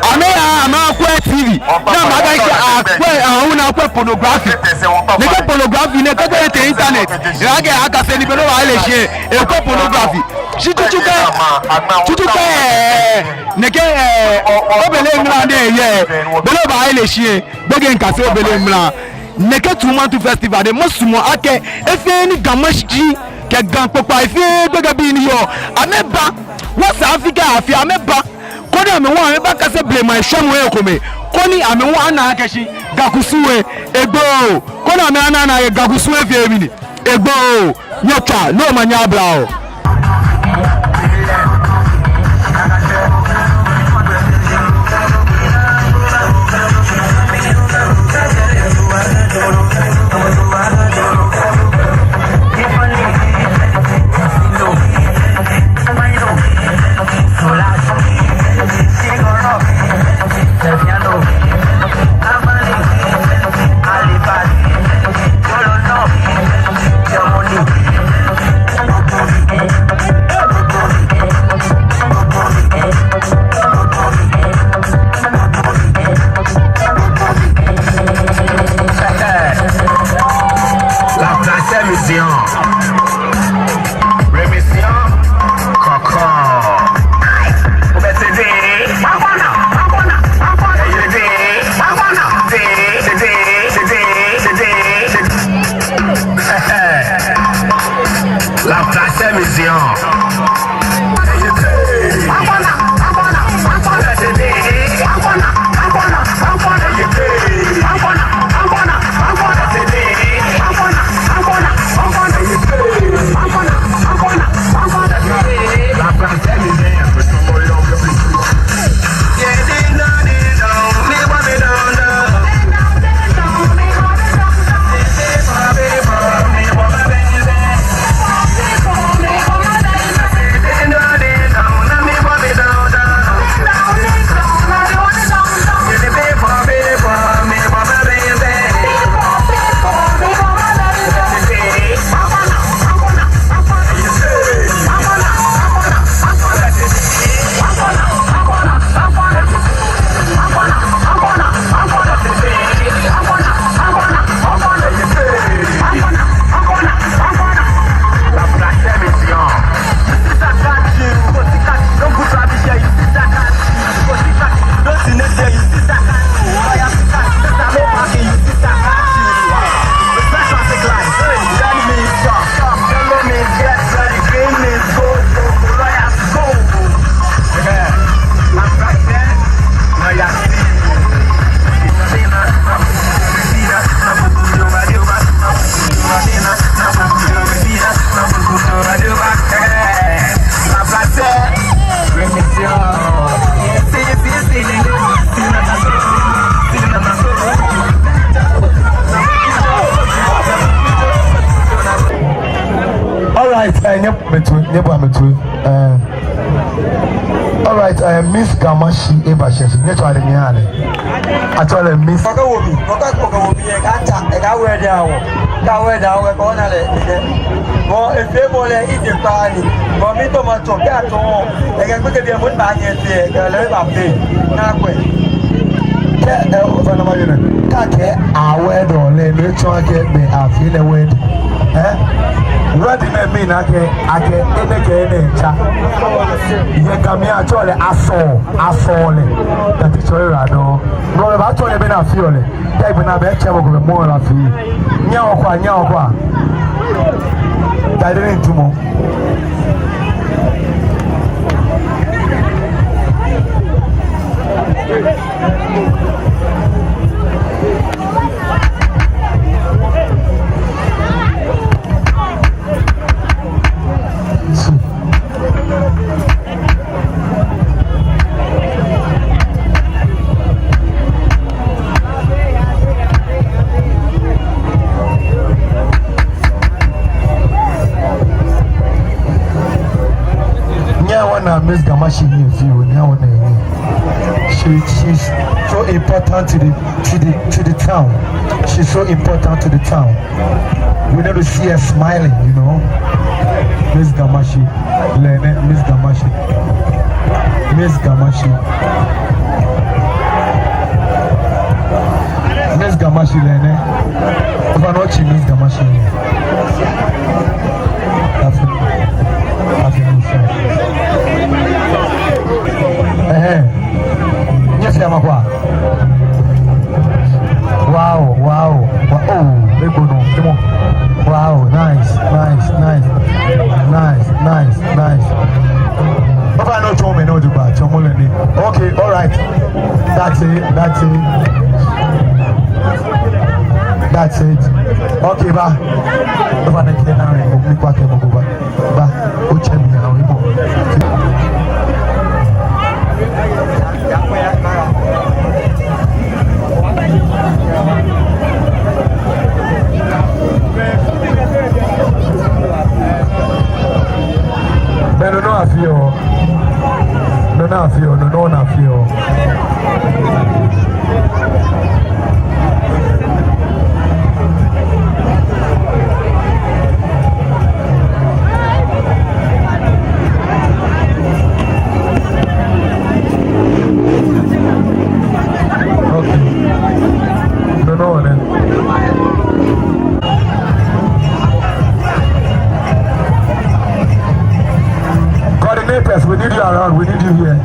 Amɛyaa, amɛyakwɛɔ T V. Ni amɛkɛɛ akɛ akwɛɔ, ahu ni akwɛɔ pornography. Nɛkɛ pornography nɛɛ kɛkɛ etee internet. Eha akɛ akase ni belɛ obaale shi lɛ, ekwɛɔ pornography. Shi tsutsu kɛ, tsutsu kɛ, nɛkɛ, ee, Gbele Ŋmla nɛɛ yɛ, belɛ obaale shi lɛ, gbekɛ miikase Gbele Ŋmla. Nɛkɛ Tumantu Festival nɛɛ, masumɔ akɛ he fɛɛ ni Ga Mashi kɛ Ga kpokpai fɛɛ gbekɛbii ni yɔɔ, amɛba. Wɔsɛɛ afi kɛ afi amɛba. Koni amɛ hu amɛbakase blema shwɛmɔi komɛi. Koni amɛ hu ana akɛ shi Ga kusum lɛ egbo. Koni amɛ ana akɛ Ga kusum lɛ fɛɛ mli ni egbo. Nyɛtswaa, ni omanye aba oo. La place est mission. Remission. Kɔkɔ. La place est mission. Nyɛboa mi toi. Eh, all right, eh, Miss Ga Mashie eba shɛ shi. Nyɛtsɔɔ lɛ nyɛhaa lɛ. Atsɛɔ lɛ Miss. Kɔkɛ wo bi, kɔkɛ, kɔkɛ wo bi, ekata, eka wɛ da wɔ. Eka wɛ da wɔ, kɔ na lɛ, ekɛ. Bɔ, efee bɔ lɛ, ite kpa ni. Bɔ, mitao matsɔɔ, kɛ atsɔɔ, ekɛ gbekɛbii amli baanyɛ afee, ekɛ lɛ baafee. Nakai. Kɛ, eh, ofainɛ mawie nɛ. Kɛ akɛɛ awɛ dɔ lɛ, no etsɔɔ akɛ be afee lɛ wedding. Eh? Wedding lɛ mean akɛ, akɛ enɛ kɛ enɛ tsa. Yɛ Ga mli atsɛɔ lɛ asɔɔ, asɔɔ lɛ. That is why I don't. Bro, baatsɔɔ lɛ be ni afeɔ lɛ. Kɛ be ni abaatsɛ mɔ ko be mɔ la fee. Nyɛ okwa, nyɛ okwa. Dade ni ntumɔ. Nyɛhaa wɔna Miss Ga Mashie hiɛ fioo, nyɛhaa wɔna ehiɛ. She, she's so important to the, to the, to the town. She's so important to the town. We need to see her smiling, you know. Miss Ga Mashie, lɛ nɛ, Miss Ga Mashie. Miss Ga Mashie. Miss Ga Mashie lɛ nɛ. Ofainɛ otsi Miss Ga Mashie. Afi, afi Miss. Ɛhɛɛ. Nyɛsɛɛ ama kwa. Wow, wow. Wa-, oh, egbo nɔ, come on. Wow, nice, nice, nice. Nice, nice, nice. Ofainɛ otsɔɔ mɛi nɛɛ jogbaŋŋ, tsɔɔmɔ lɛ nɛ. Okay, all right. That's it, that's it. That's it. Okay, ba. Ofainɛ kɛ na, mi kwa kɛ mɔ ko ba. Ba, otsɛ mi ya, oyi mɔ. Bɛ nɔ nɔ afeɔ. Nɔ nɔ afeɔ, nɔ nɔ afeɔ. Okay. No, no, no. Coordinators, we need you around. We need you here.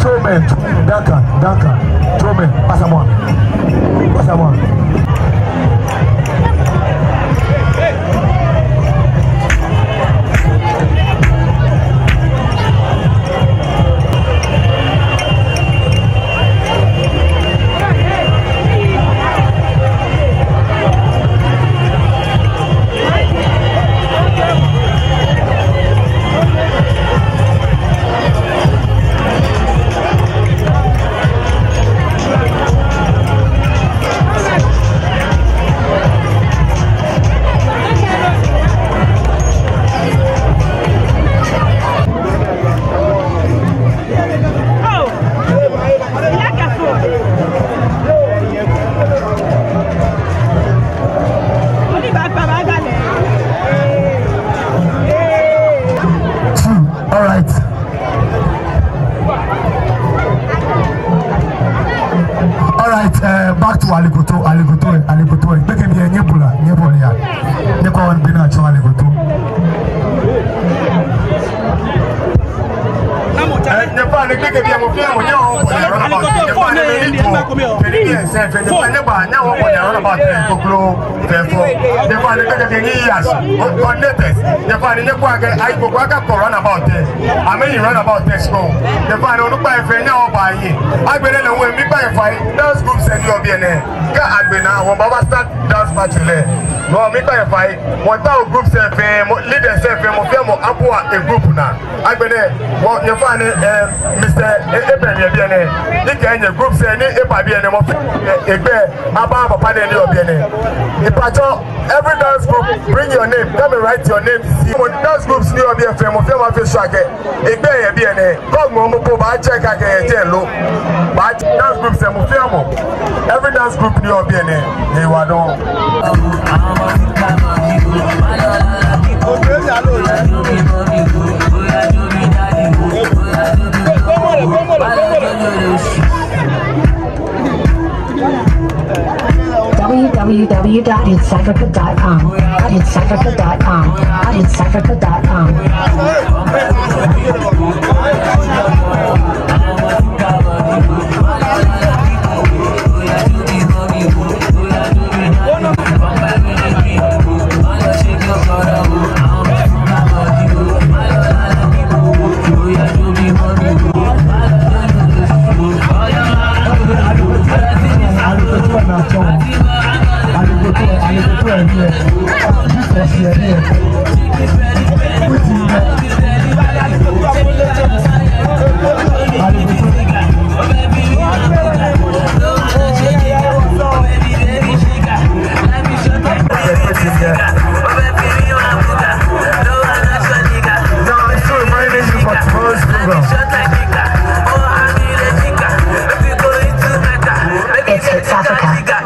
Chairman, Duncan, Duncan. Chairman, pass am on. Pass am on. All right. All right, eh, back to Alikoto, Alikoto, eh, Alikoto, eh. Gbekɛbii, eh, nyɛbula, nyɛbula ya. Nyɛkɔ wɔn bi na tsɔ Alikoto. Eh, nyɛfa ni gbekɛbii, eh, mɔ fɛɛ mɔ, nyɛwɔ bɔ ni roundabout. Nyɛfa ni mɛni to. Kɛni bi, eh, sɛ, fɛ, nyɛfa, nyɛba, nyɛwɔ bɔ ni roundabout, eh, koklo. Fɛfɛo. Nyɛfa ni gbekɛbii ni yas. Coordinators. Nyɛfa ni nyɛkɔ akɛ, ayi gbogbo aka kɔ roundabout lɛ. Amɛyi roundabout lɛ shi ko. Nyɛfa ni onukpai fɛɛ nyɛwɔ ba yi. Agbɛnɛ lɛ wɔ mi ba yi fa yi. Dance group sɛɛ ni yɔɔ biɛ nɛɛ. Kɛ agbɛnɛ wɔbaaba start dance party lɛ, no miikpa nyɛ fai, wɔtao groups lɛ fɛɛ, mɔ, leaders lɛ fɛɛ, mɔ fɛɛ mɔ abua egroup naa. Agbɛnɛ, wɔ, nyɛfainɛ, eh, Mister E-, Ebɛmi yɛ biɛ nɛɛ, ni kɛ nyɛ groups lɛ ni eba biɛ nɛɛ, mɔ fɛɛ, eh, egbɛi, aba papa nɛɛ ni yɔɔ biɛ nɛɛ. Mpatsɔ, every dance group, bring your name. Come and write your name. Mɔ dance groups ni yɔɔ biɛ fɛɛ, mɔ fɛɛ mɔ afee sure akɛ egbɛi yɛ biɛ nɛɛ. Kɛ oŋmɛ mɔ po, baa check akɛ eyɛ jɛi lo. Baa check dance groups lɛ mɔ fɛɛ mɔ. Every dance group ni yɔɔ biɛ nɛɛ, ewa dɔŋŋ. W W W dot hits africa dot com. Dot hits africa dot com. Dot hits africa dot com. Now, I'm still reminding you for tomorrow's program. It's Hits Africa.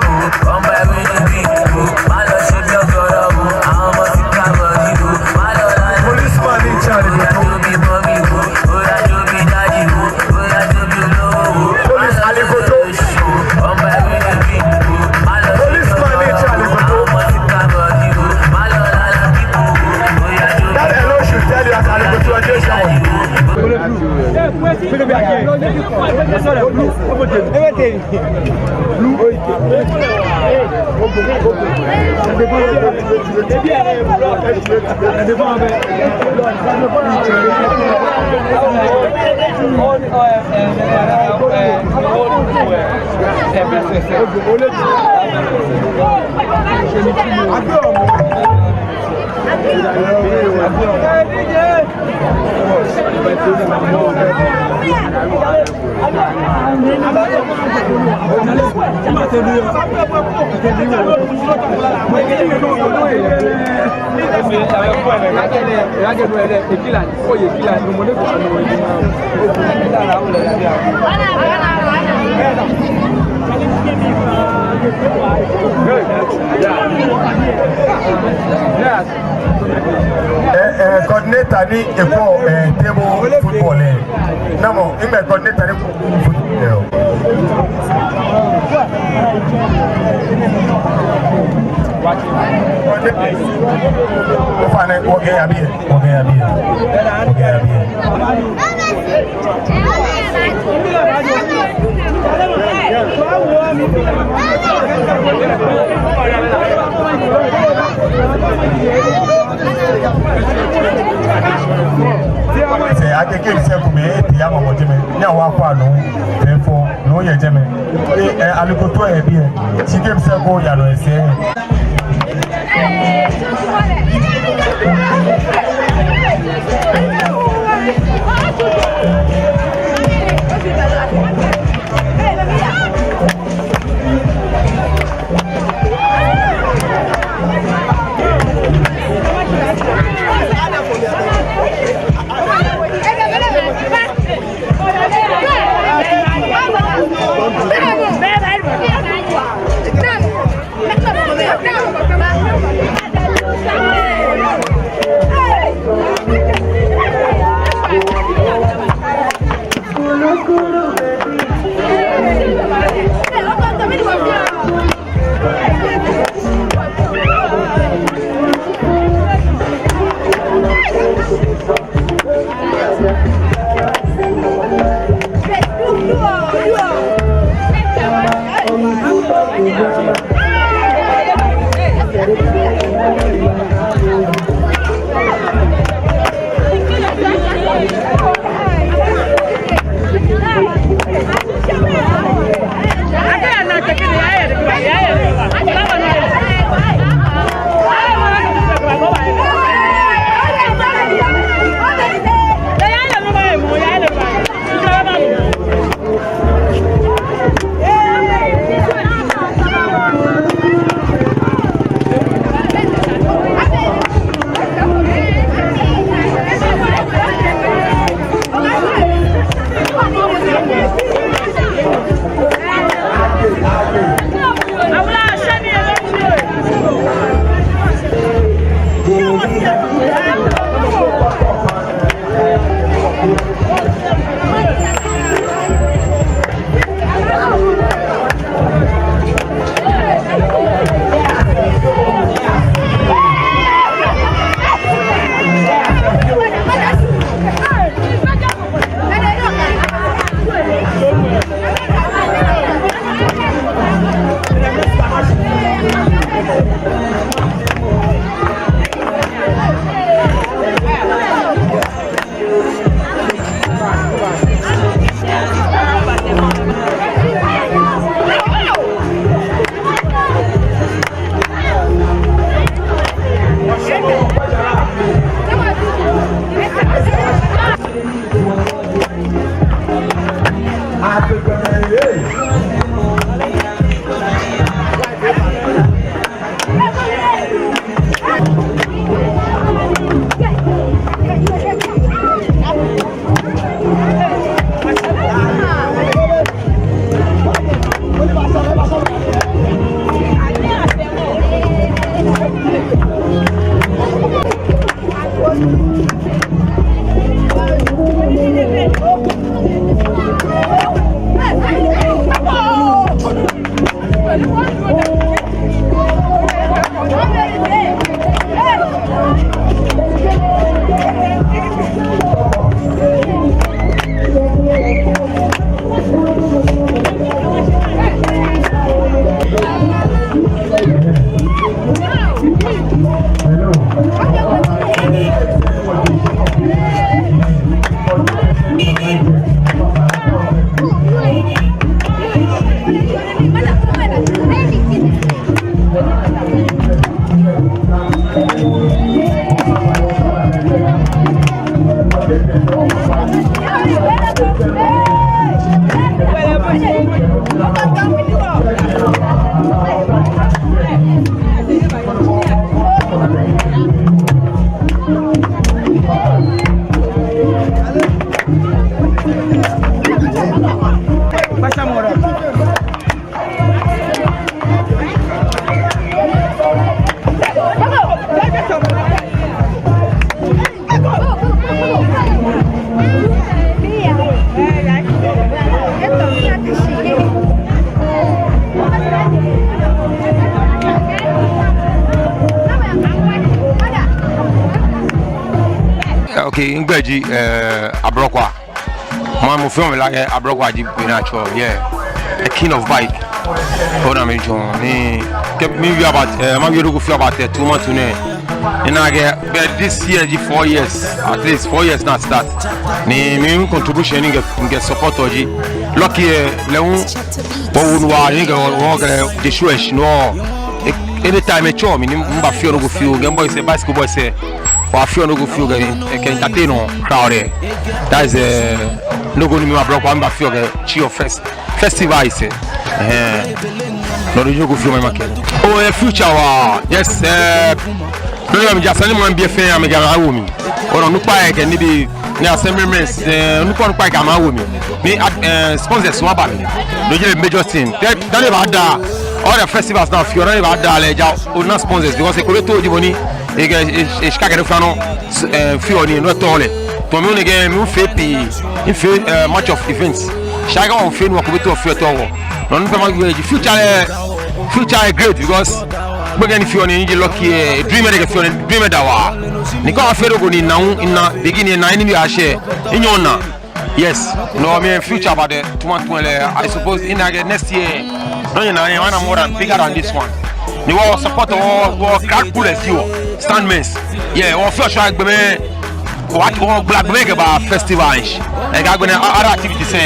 Policeman in charge. Police Alikoto. Policeman in charge Alikoto. That alone should tell you as Alikoto, I just shout. Everything. Eh, eh, coordinator ni ekwɛɔ, eh, table football, eh. Namɔ, ŋmɛnɛ coordinator ni ekwɛɔ football, eh. Ofainɛ, wɔkɛ ya biɛ, wɔkɛ ya biɛ, wɔkɛ ya biɛ. Sɛ akɛ games lɛ komɛi etee yamɔ jɛmɛ, ni awa kwa nɔ, fɛɛ fɔ, nɔ yɛ jɛmɛ. Eh, eh, Alikoto yɛ biɛ, shi games lɛ ko yaa nɔ esɛɛ. Okay, migbɛi ji, eh, Abrɔkwa. Mɔ, mɔ fɛɛ mɔ le akɛ Abrɔkwa ji mi ni atsɛɔ, yeah. The king of bike. Ona mi jɔn ni, kɛ miwie about, eh, mawie nɔ ko fioo about, eh, Tuma Tun nɛɛ. Mina akɛ, but this year ji four years, at least four years ni a start. Ni mi contribution ni mikɛ, mikɛ support ji. Lucky, eh, lɛ hu, wɔwo nu waa ni mikɛ, wɔ, wɔkɛ, the show, eh, no. Eh, anytime etsɔ mi ni mibafeɔ nɔ ko fioo, kɛ mi boys, eh, bicycle boys, eh, wɔyafeɔ nɔ ko fioo kɛ, eh, kɛ entertain crowd lɛ. That is, eh, nɔ ko ni mi Abrɔkwa mibafeɔ kɛtsɔɔ fest-, festival lɛ. Eh, no ji nɔ ko fioo ni makɛɛ. Oh, eh, future waa. Yes, eh, no, no, mi ja sane ni maŋbii fɛɛ amɛkɛ amɛwo mli. Ona onukpai kɛ nibii, ni assemblymen, eh, onukpai, onukpai kɛ amɛwo mli. Ni, eh, sponsors hu aba mli. No ji the major thing. Dani, dani ebaada, all the festivals ni afeɔ, dani ebaada lɛ, ja ona sponsors, because ekolɛ to ji bɔ ni, ekɛ, e, e, shika kɛ nɔ fɛɛ nɔ, eh, feɔ ni, no etɔ̃ lɛ. Tamɔ mi nɛɛ kɛ, mifee pii, mifee, eh, much of events. Shika wɔfeɔ ni wɔkɔ bɛ to feɔ tɔ̃ wɔ. No nɔ pɛ mawie ji future lɛ, future lɛ great because gbekɛ ni feɔ ni, ni ji Lucky, eh, dream lɛ kɛ feɔ ni, dream lɛ da waa. Ni kɛ afee nɔ ko ni ena hu, ena beginning, ena end, ni eshɛ, enyɔ naa. Yes, no, mi future about the Tuma Tun lɛ, I suppose, ina akɛ next year, no, ina, ina, ina more than, bigger than this one. Ni wɔ support, wɔ, wɔ crowd pullers ji wɔ, stuntmen. Yeah, wɔfeɔ show, gbɔmɛi, wɔ, wɔgbala gbɔmɛi kɛba festival lɛ shishi. Ekɛ agbɛnɛ, o-, other activities lɛ,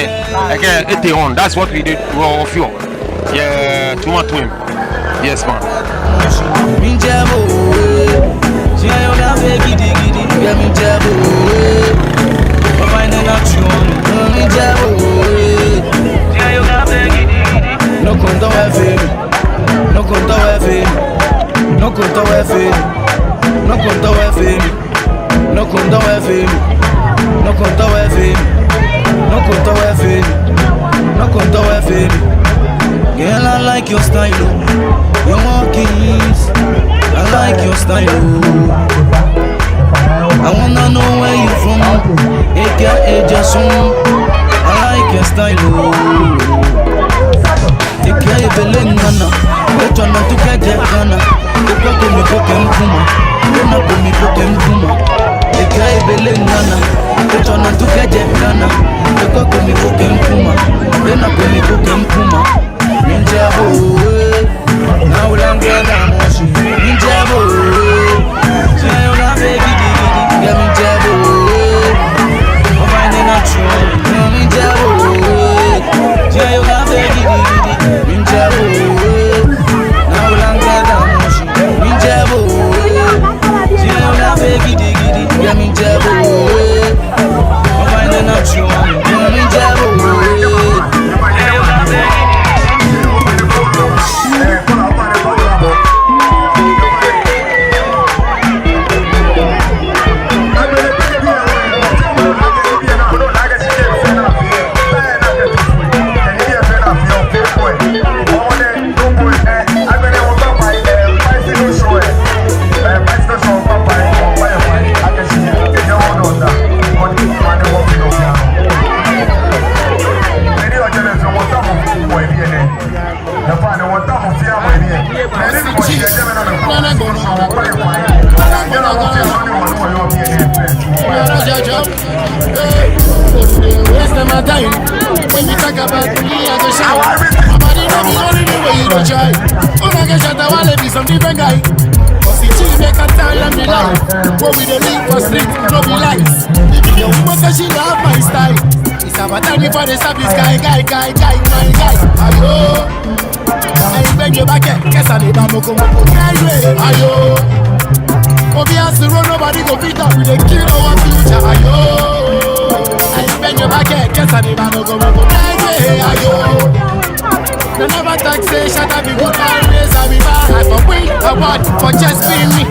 ekɛ, etee on. That's what we did, wɔ, wɔfeɔ. Yeah, Tuma Tun. Yes, man. Nɔ ko ntao efee mi. Nɔ ko ntao efee mi. Nɔ ko ntao efee mi. Nɔ ko ntao efee mi. Nɔ ko ntao efee mi. Nɔ ko ntao efee mi. Nɔ ko ntao efee mi. Nɔ ko ntao efee mi. Girl, I like your style, oh. Your walkings, I like your style, oh. I wanna know where you from. Eke ejasun, I like your style, oh. Eke ebele ŋa naa, etsɔ naa tu kɛjɛ Ghana. Ekɔ ko mi ko kɛ mi kuma, ena ko mi ko kɛ mi kuma. Eke ebele ŋa naa, etsɔ naa tu kɛjɛ Ghana. Ekɔ ko mi ko kɛ mi kuma, ena ko mi ko kɛ mi kuma. Minjɛ bo, eh. Now we don't get that much. Minjɛ bo, eh. Say you love me, gidi, gidi. Yeah, minjɛ bo, eh. I'm finding out you. Yeah, minjɛ bo, eh. Say you love me, gidi, gidi. Minjɛ bo, eh. Now we don't get that much. Minjɛ bo, eh. Say you love me, gidi, gidi. Yeah, minjɛ bo, eh. Waste my time. When you talk about me, I go shout. Nobody know me, only me where you go try. When I get shot, I wanna be some different guy. But see, chill, make a tell them the lie. What we dey live for street, no be lies. If you want to, she love my style. It's about time before they stop this guy, guy, guy, guy, my guy. Ayo. Ayi, gbɛnyo ba kɛ, kɛ sane ba mɔ ko mɔ ko. Ayo. Obi asuro, nobody go fit up. We dey kill our future. Ayo. Ayi, gbɛnyo ba kɛ, kɛ sane ba mɔ ko mɔ ko. Ayo. Dem never talk say Shatta be good, always I be bad. I for win award for just being me.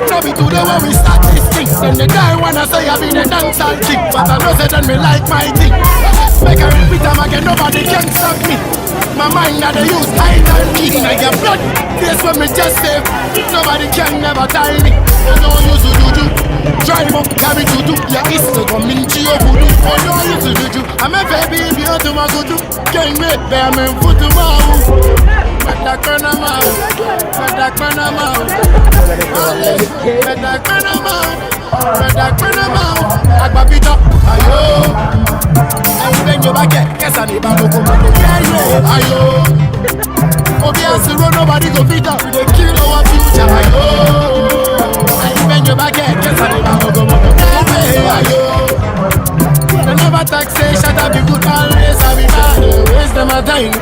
No be today when we start this thing. Dem dey die when I say I be the dancehall king. But I know say dem me like my thing. Make I repeat am again, nobody can stop me. My mind I dey use hide and key. Inna your blood, this when me just save. Nobody can never tie me. Oh, no use to juju. Try mo, carry juju. Yeah, it's the community of voodoo. Oh, no use to juju. I'm a baby, if you to my juju. Can't wait, bear me foot to my. Mata kona mau, mata Kpanama o. Brother Kpanama o. Brother Kpanama o. Agba Peter. Ayo. Ayi, bend your back, eh. Kɛ sane ba mɔkomɔko. Yeah, yeah. Ayo. Obi has the road, nobody go fit am. We dey kill our future. Ayo. Ayi, bend your back, eh. Kɛ sane ba mɔkomɔko. Yeah, yeah. Ayo. Dem never talk say Shatta be good, always I be bad. Waste dem time.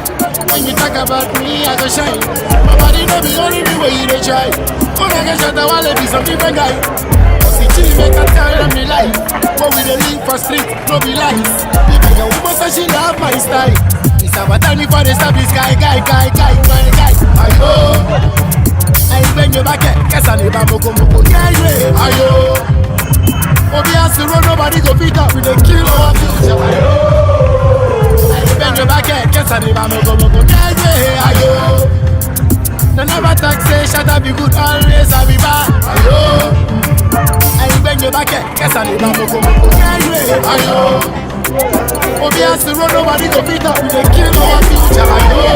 When you talk about me, I go shine. My body no be only me wey you dey try. When I get shot, I wanna be some different guy. But the thing make I tell them the lie. But we dey live for street, no be lies. If I get woman say she love my style, it's about time before they stop this guy, guy, guy, guy, my guy. Ayo, ayi, bend your back, eh. Kɛ sane ba mɔkomɔko, yeah, yeah. Ayo. Obi has the road, nobody go fit am. We dey kill our future. Ayo. Ayi, bend your back, eh. Kɛ sane ba mɔkomɔko. Yeah, yeah, ayo. Dem never talk say Shatta be good, always I be bad. Ayo. Ayi, bend your back, eh. Kɛ sane ba mɔkomɔko. Yeah, yeah, ayo. Obi has the road, nobody go fit am. We dey kill our future. Ayo.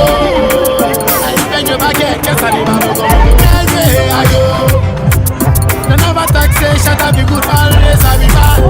Ayi, bend your back, eh. Kɛ sane ba mɔkomɔko. Yeah, yeah, ayo. Dem never talk say Shatta be good, always I be bad.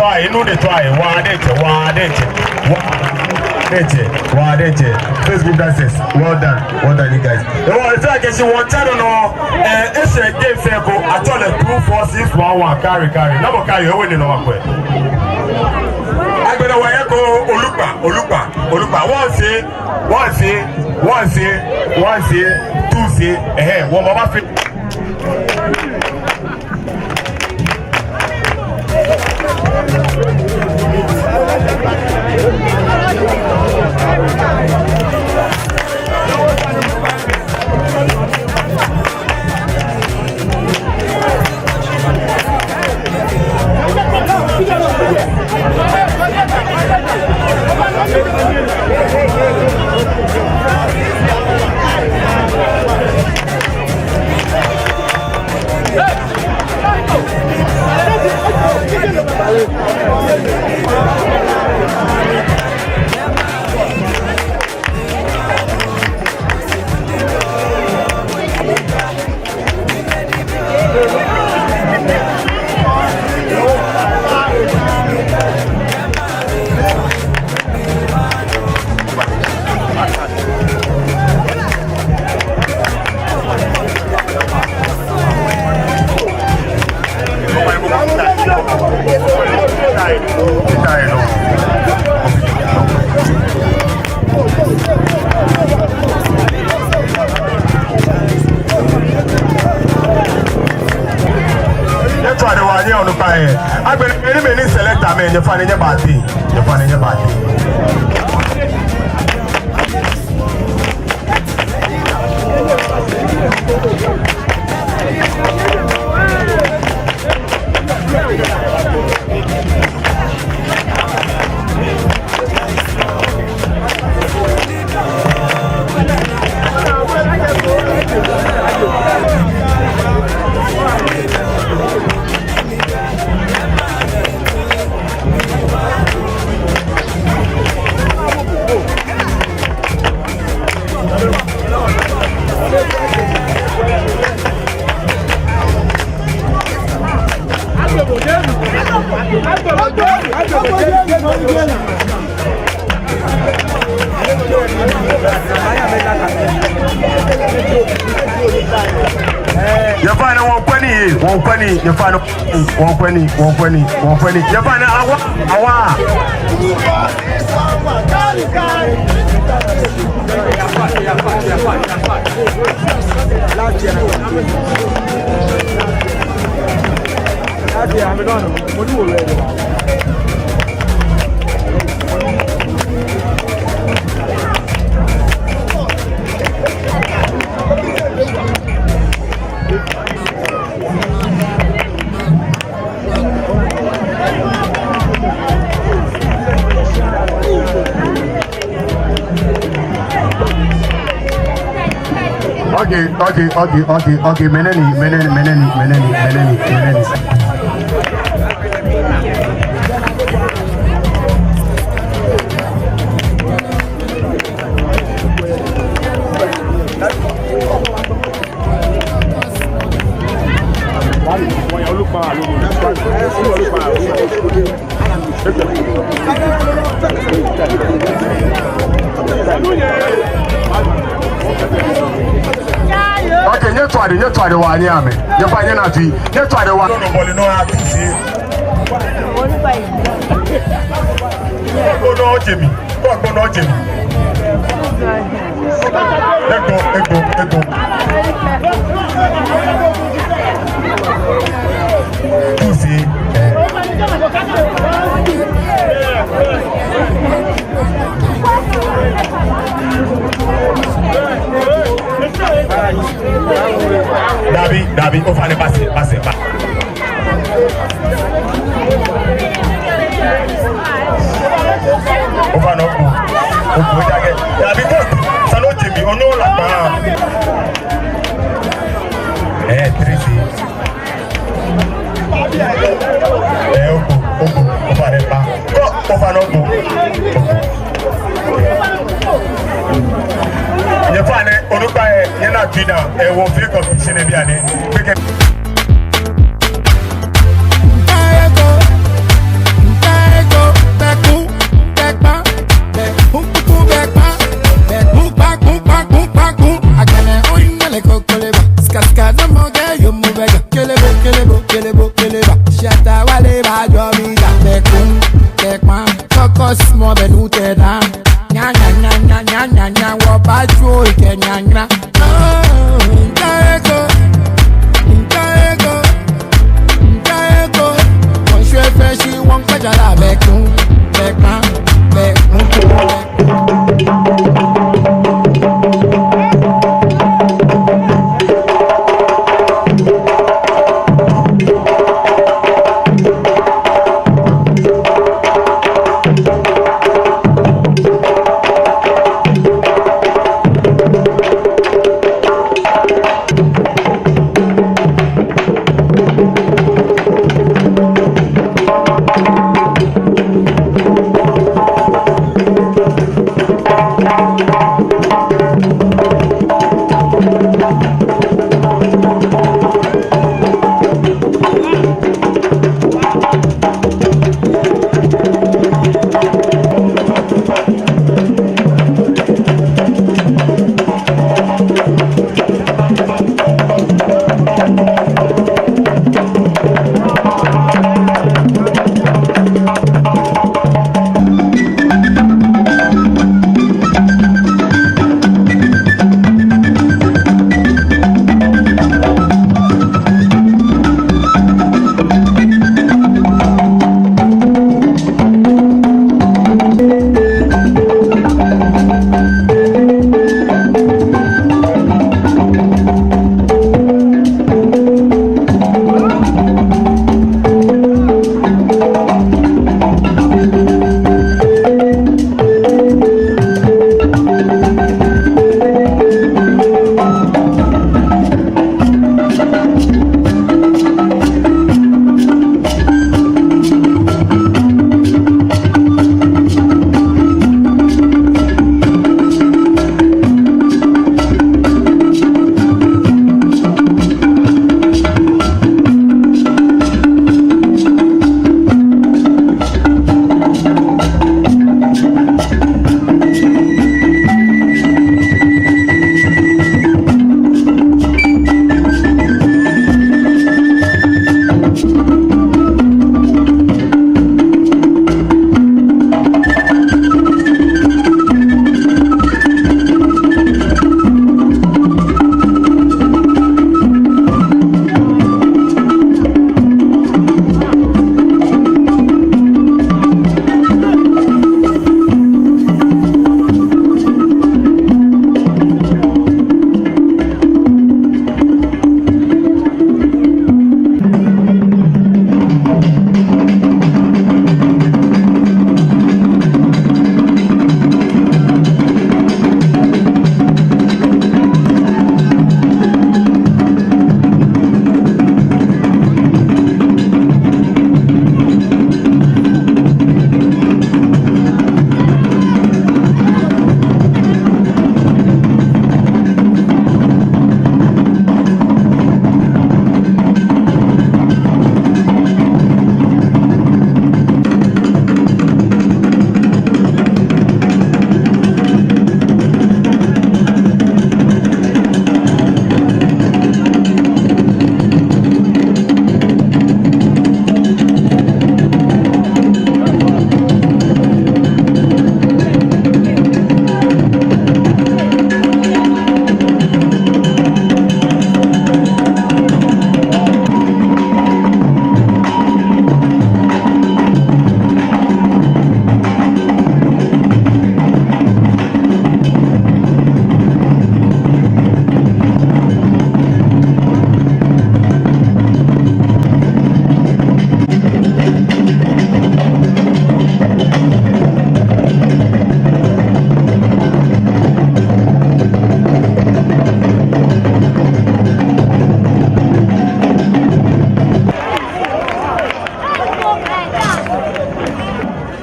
Try, no dey try. Waa diɛŋtsɛ, waa diɛŋtsɛ, waa diɛŋtsɛ, waa diɛŋtsɛ. Facebook dancers, well done, well done, you guys. Ewa, it's like she want to know. Eh, it's a game fair ko. Actually, two, four, six, one, one. Carry, carry. Number carry. Ewe ni number kwe. Agbɛnɛ wɔyako Olukpa, Olukpa, Olukpa. One say, one say, one say, one say, two say. Eh, one mama fit. Nyɛtswaa ni wɔnyiɛ onukpai. Agbɛnɛ, mɛi ni, mɛi ni selecta amɛ, nyɛfane nyɛbate. Nyɛfane nyɛbate. Nyɛfane ni wɔkwɛ nii, wɔkwɛ nii, nyɛfane ni wɔkwɛ nii, wɔkwɛ nii, wɔkwɛ nii. Nyɛfane ni awa, awa. Okay, okay, okay, okay, okay. Mɛni, mɛni, mɛni, mɛni, mɛni, mɛni. Okay, nyɛtswaa ni, nyɛtswaa ni wɔnyiɛ amɛ. Nyɛfane nyɛna tui. Nyɛtswaa ni wɔ. Kɔkɔ nɔ jɛ mli. Kɔkɔ nɔ jɛ mli. Egbo, egbo, egbo. Tusi. Dabi, dabi, ofainɛ, base, base, ba. Ofainɛ, okpo, okpo, ojaakɛ. Dabi, ko, sani ojɛ mli, onyɛɛɛ ola kpaa. Eh, Tracy. Eh, okpo, okpo, ofainɛ, ba. Ko, ofainɛ, okpo, okpo. Nyɛfainɛ, onukpai, nyɛna tui naa, eh, wɔfee competition bianɛ. Gbekɛ. Small bɛ nu tɛ da. Nya, nya, nya, wɔbaatswa oyi kɛ nyanyra. Oh, ntaeko, ntaeko, ntaeko. Wɔshwɛ fɛɛ shi wɔkpa jara bɛ kun, bɛ kpa, bɛ kun.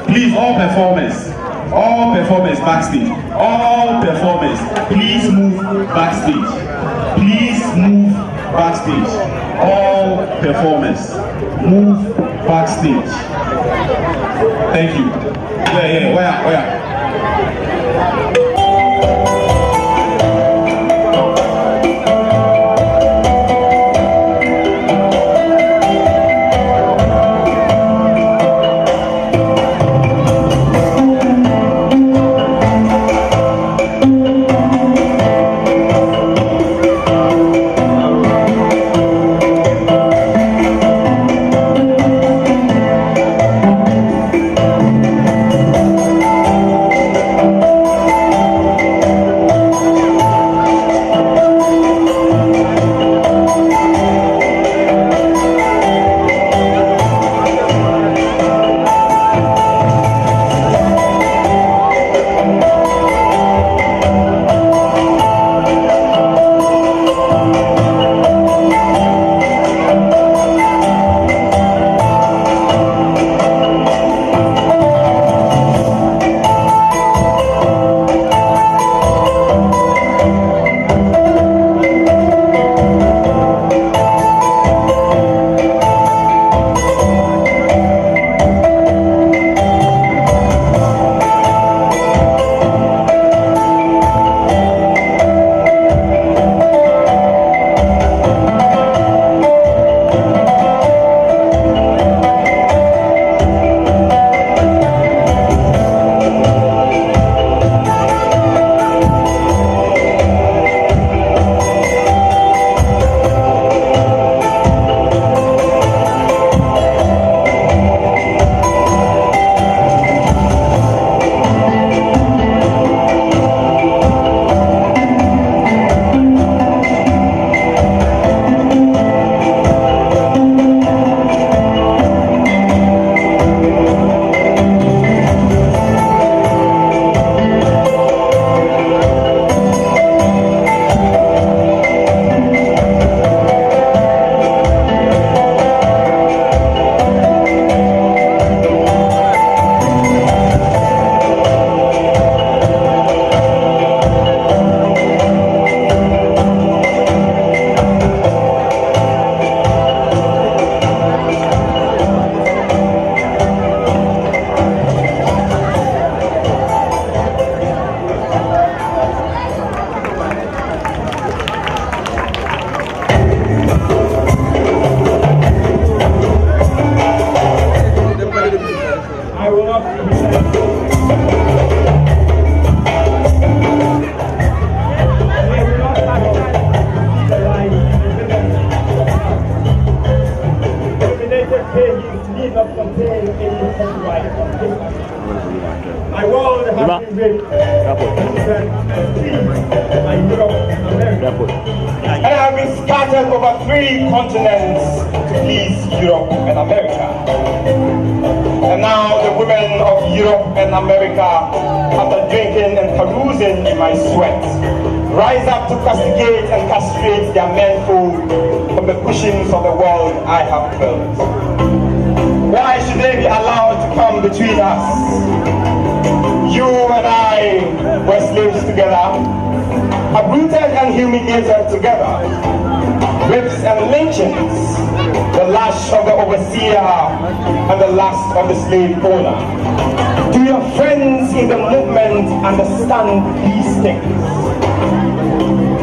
Please, all performers, all performers backstage. All performers, please move backstage. Please move backstage. All performers, move backstage. Thank you. Yeah, yeah, where, where? Dominated pages need not contain any copyright on this. My world has been raped and set free by Europe and America. And I have been scattered over three continents to please Europe and America. And now the women of Europe and America, after drinking and carousing in my sweat, rise up to castigate and castrate their menfolk from the cushions of the world I have built. Why should they be allowed to come between us? You and I were slaves together, uprooted and humiliated together, whips and lynchings, the lash of the overseer and the lust of the slave owner. Do your friends in the movement understand these things?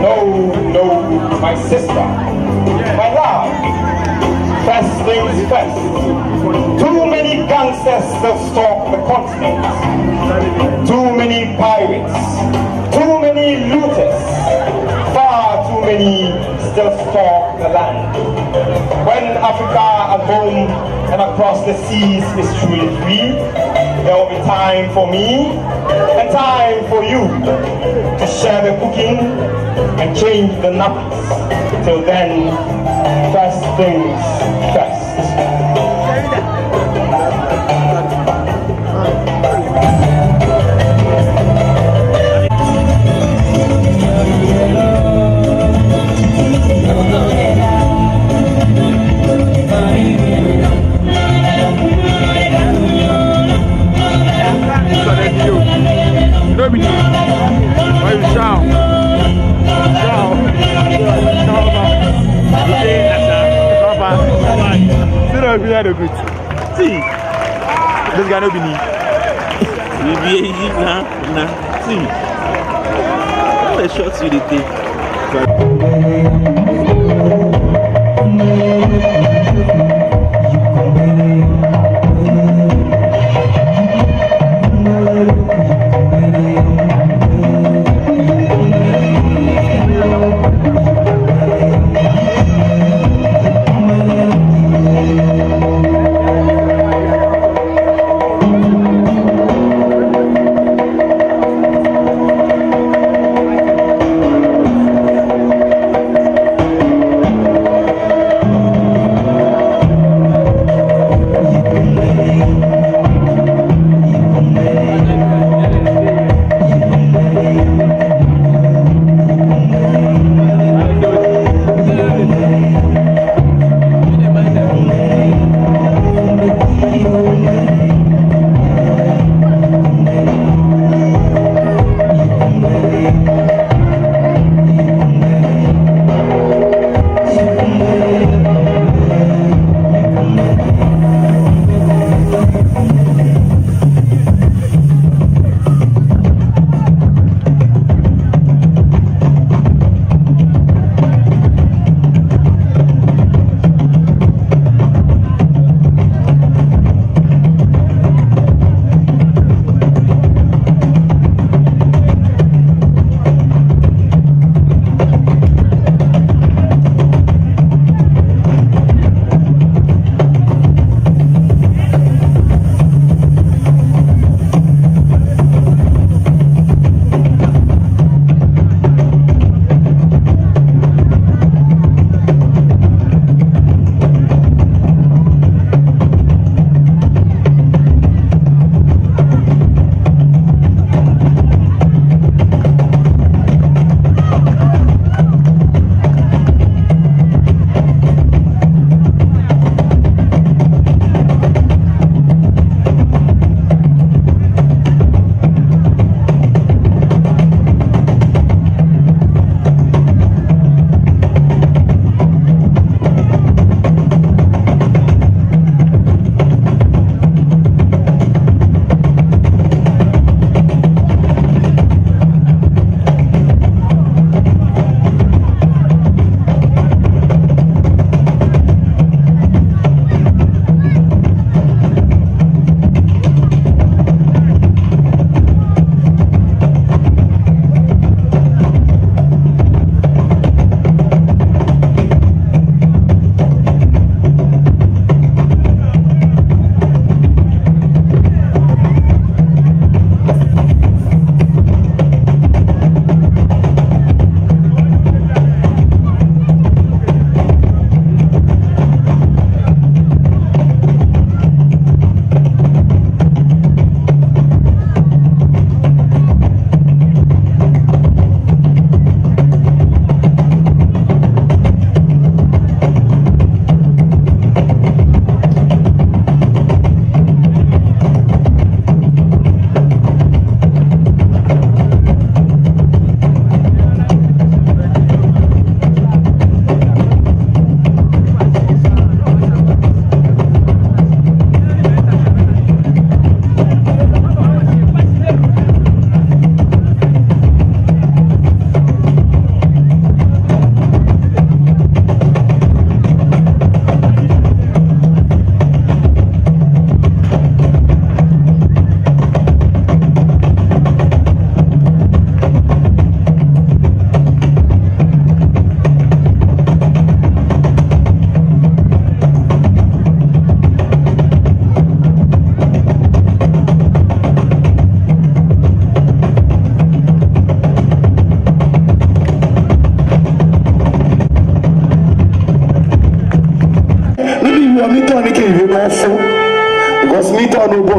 No, no, my sister, my love. First things first. Too many gangsters still stalk the continent. Too many pirates. Too many looters. Far too many still stalk the land. When Africa at home and across the seas is truly free, there will be time for me and time for you to share the cooking and change the nappies. Till then, first things first. No be me. Why you shout? Shout. Sit down, be there, the good. See, this guy no be me. You be a na na. See, all the shots you dey take.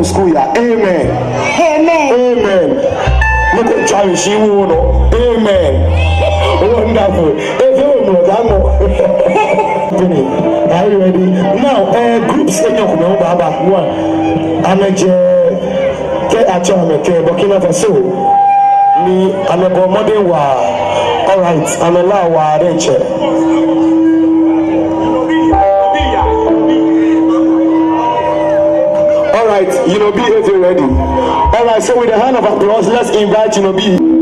School ya. Amen. Amen. Amen. Look at Charlie, she won. Amen. Wonderful. If you know that more. Are you ready? Now, uh, groups in your baba. One. Amɛjɛ, kɛ atsɛ amɛ kɛ Burkina Faso. Ni amɛbɔ mɔdɛŋ waa. All right, amɛlaa waa diɛŋtsɛ. All right, Yinobi, if you're ready. All right, so with a hand of applause, let's invite Yinobi.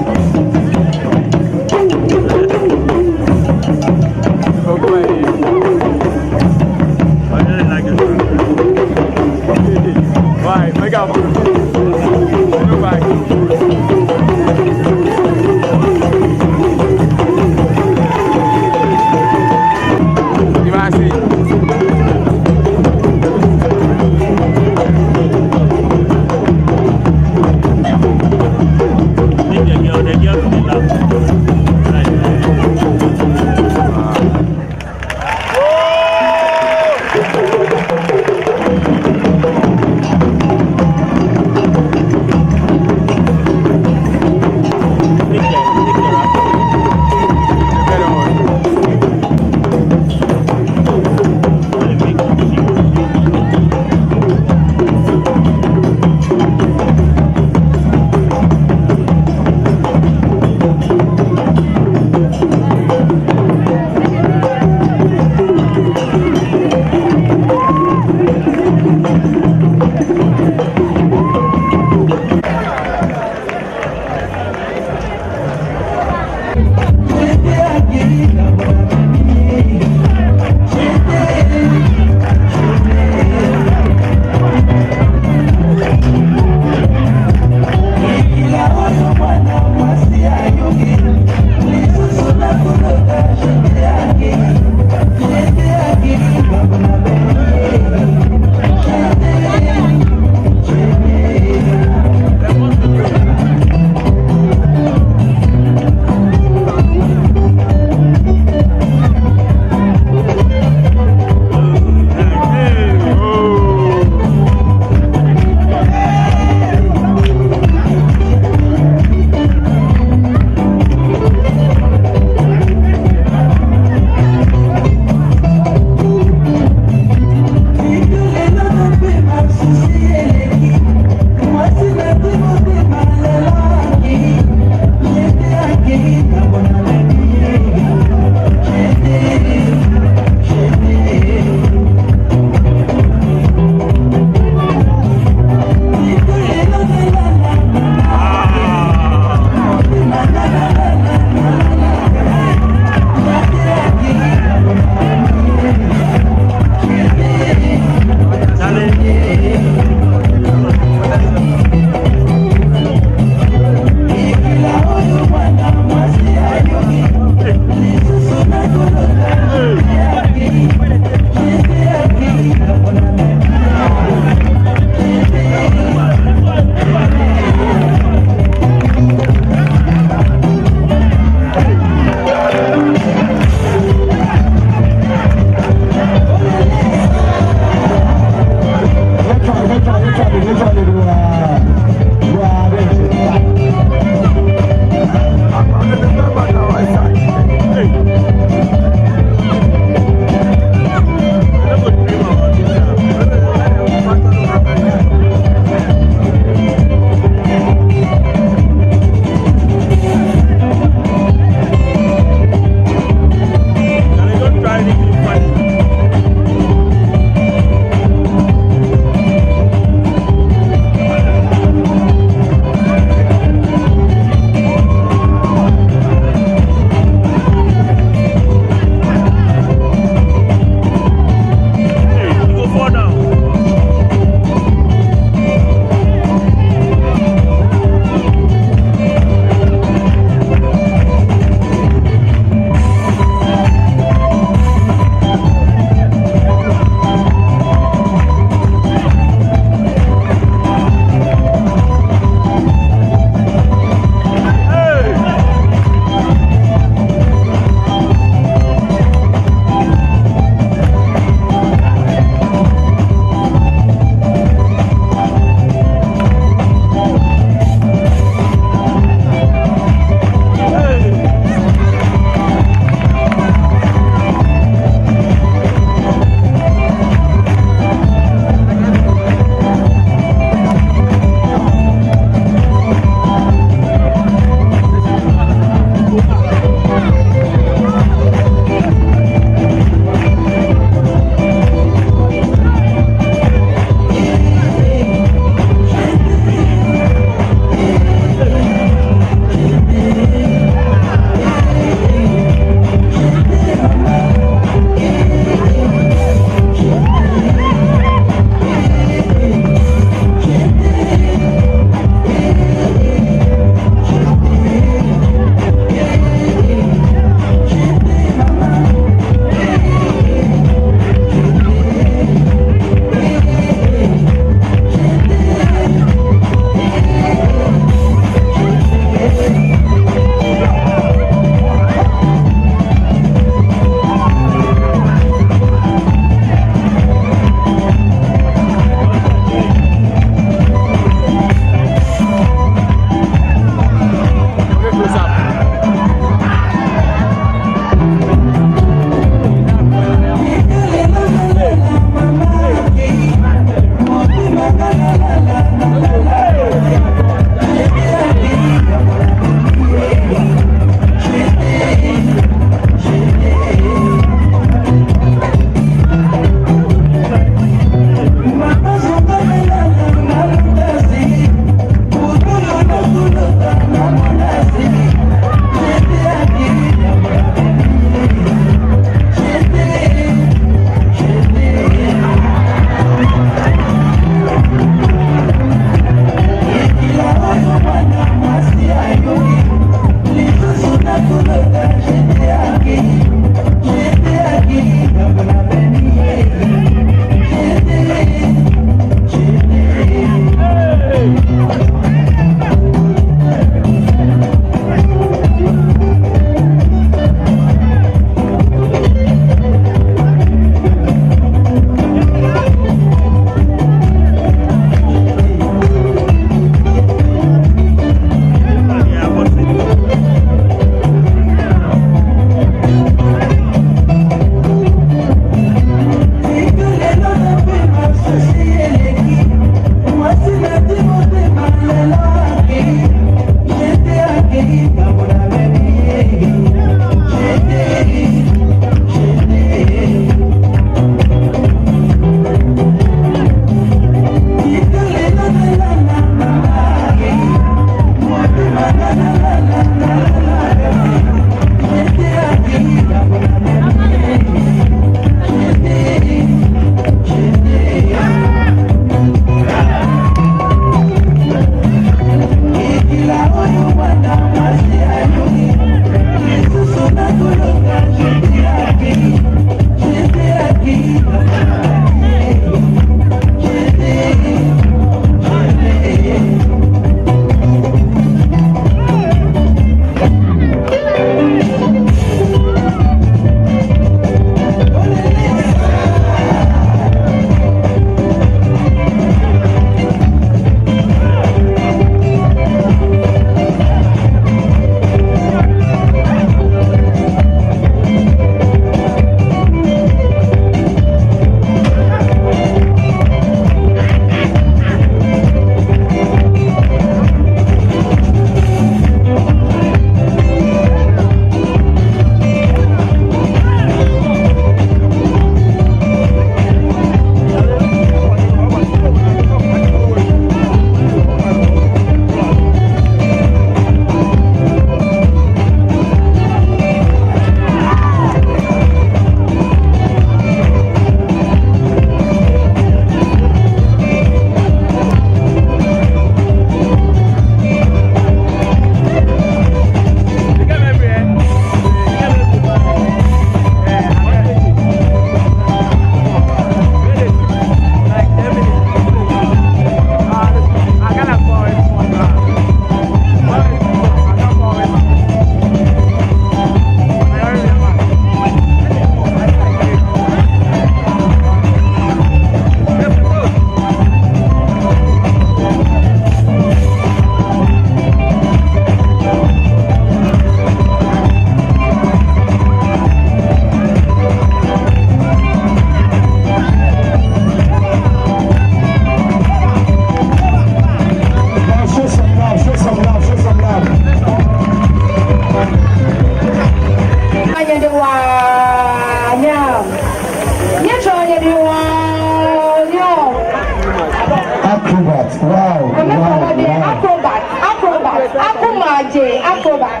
Jee, acrobat.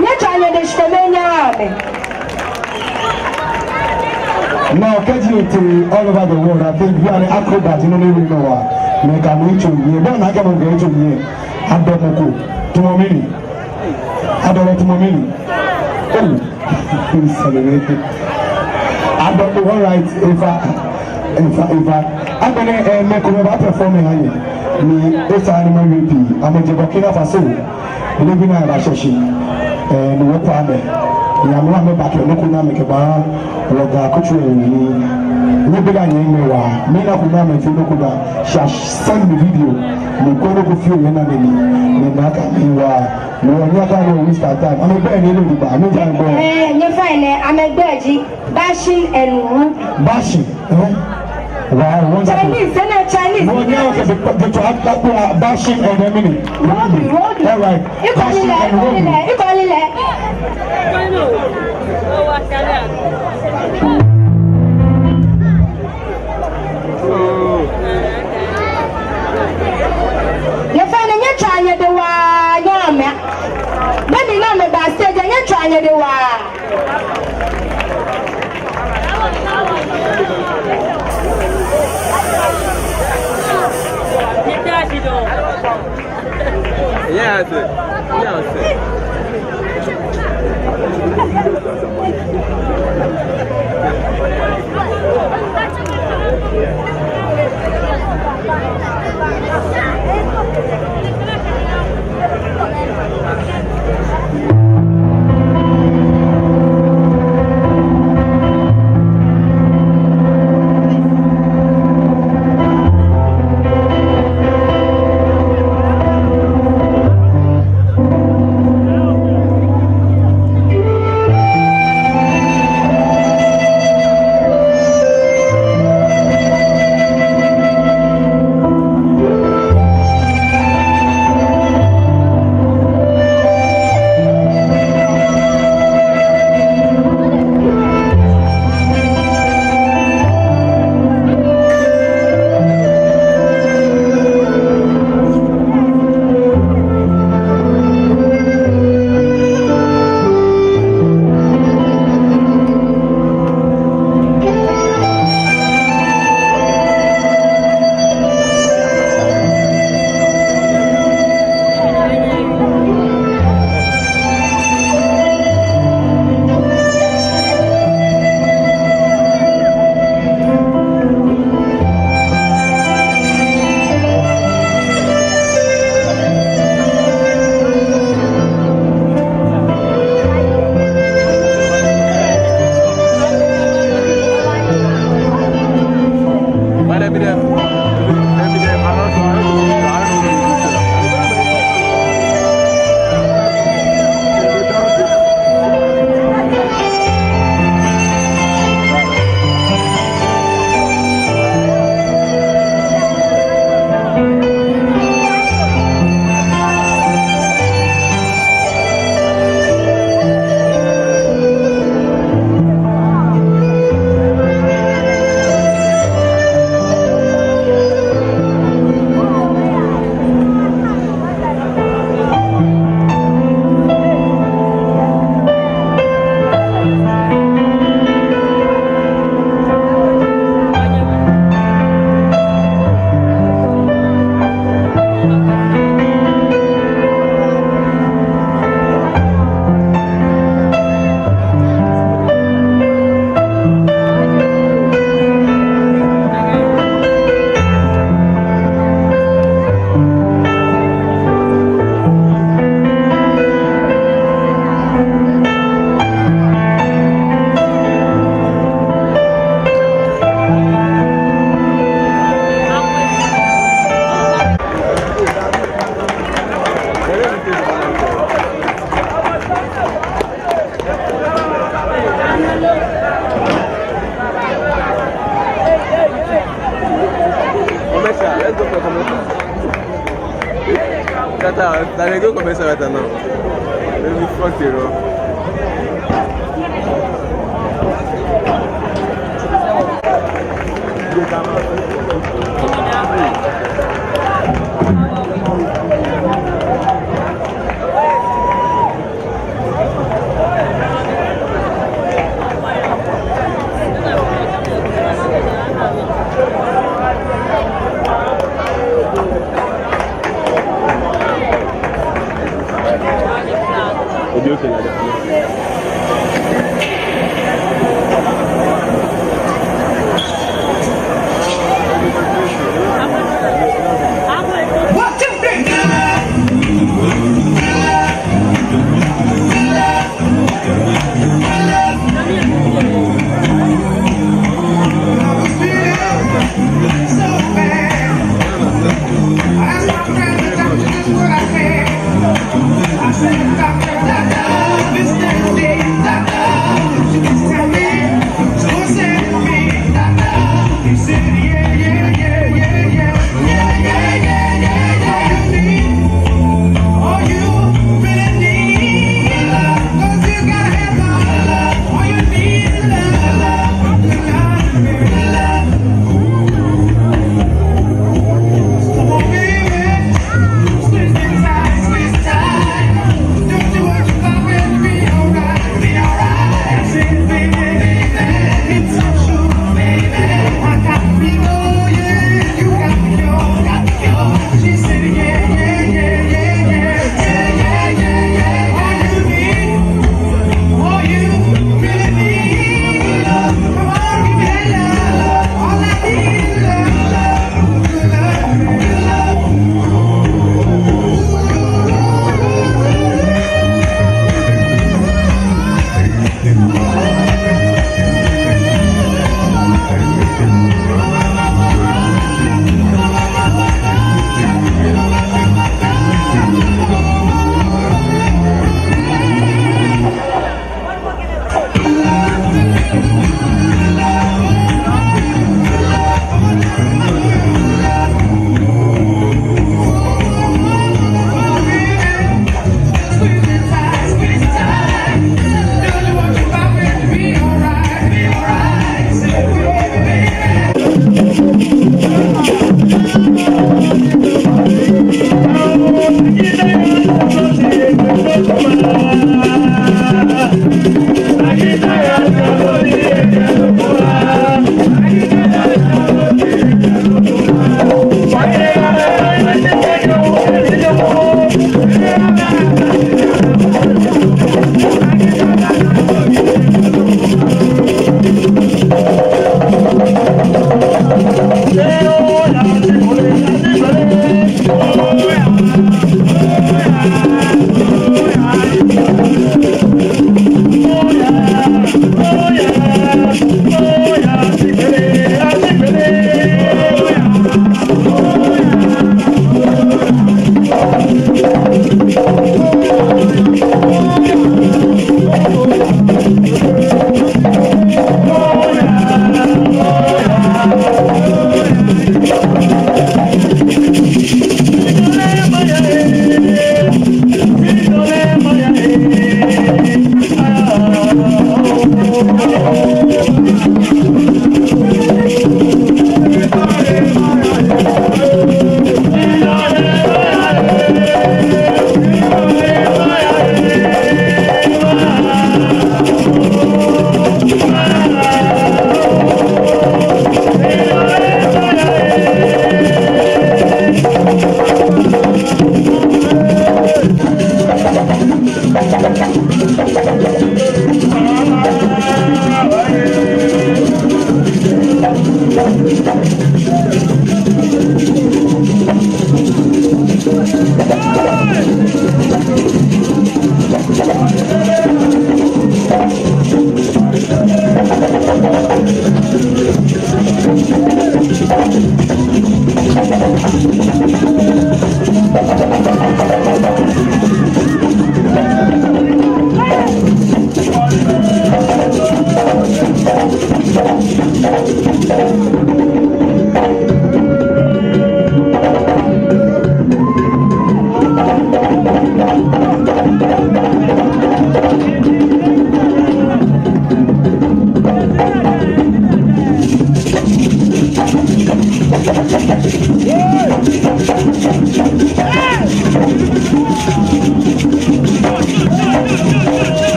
Nyɛtswaa nyɛdɛ shi kome nyɛhaa amɛ. Now, kɛji otee all over the world, I think you are an acrobat, you know, you know, uh, mɛi kɛ amɛ etso nyiɛ, bɔ ni akɛ mɔ kɛ etso nyiɛ. Adɔ mɔ ko, tamɔ mɛni? Adɔ lɛ tamɔ mɛni? Oh. Adɔ ko, all right, efa, efa, efa. Agbɛnɛ, eh, mɛi komɛi baa perform ha nyɛ. Ni esa ni mawie pii. Amɛjɛ Burkina Faso. Leebi nɛɛ eba shɛshi. Eh, ni wɔkɔ amɛ. Ni amɛ, amɛba kɛ nɔ ko ni amɛkɛbaa wɔ Ga akutso lɛ mli. Nyɛbila nyɛmɛi waa. Mina ko ni amɛfee nɔ ko da. Shi a send me video. Ni kwɛ nɔ ko fioo yɛ nɛɛ mli. Ni nakai mli waa. Ni wɔnyɛ wɔkane, waste our time. Amɛgbɛi nɛɛ lɛ jogbaŋŋ. Amɛjɛ amɛgbɛi. Eh, nyɛfaŋ nɛɛ, amɛgbɛi ji Bashin and Ruby. Bashin, eh? Wow, wonderful. Chinese, eh, Chinese. No, no, okay, the, the, the, uh, Bashin and the mini. Ruby, Ruby. All right. Bashin and Ruby. Nyɛfaŋ nɛɛ, nyɛtswaa nyɛdɛ waa, nyɛhaa amɛ. Be mli ni amɛba stage, nyɛtswaa nyɛdɛ waa. Yes, yes. Commercial, let's go for commercial. Tata, I dey go commercial right now. Let me fuck you up.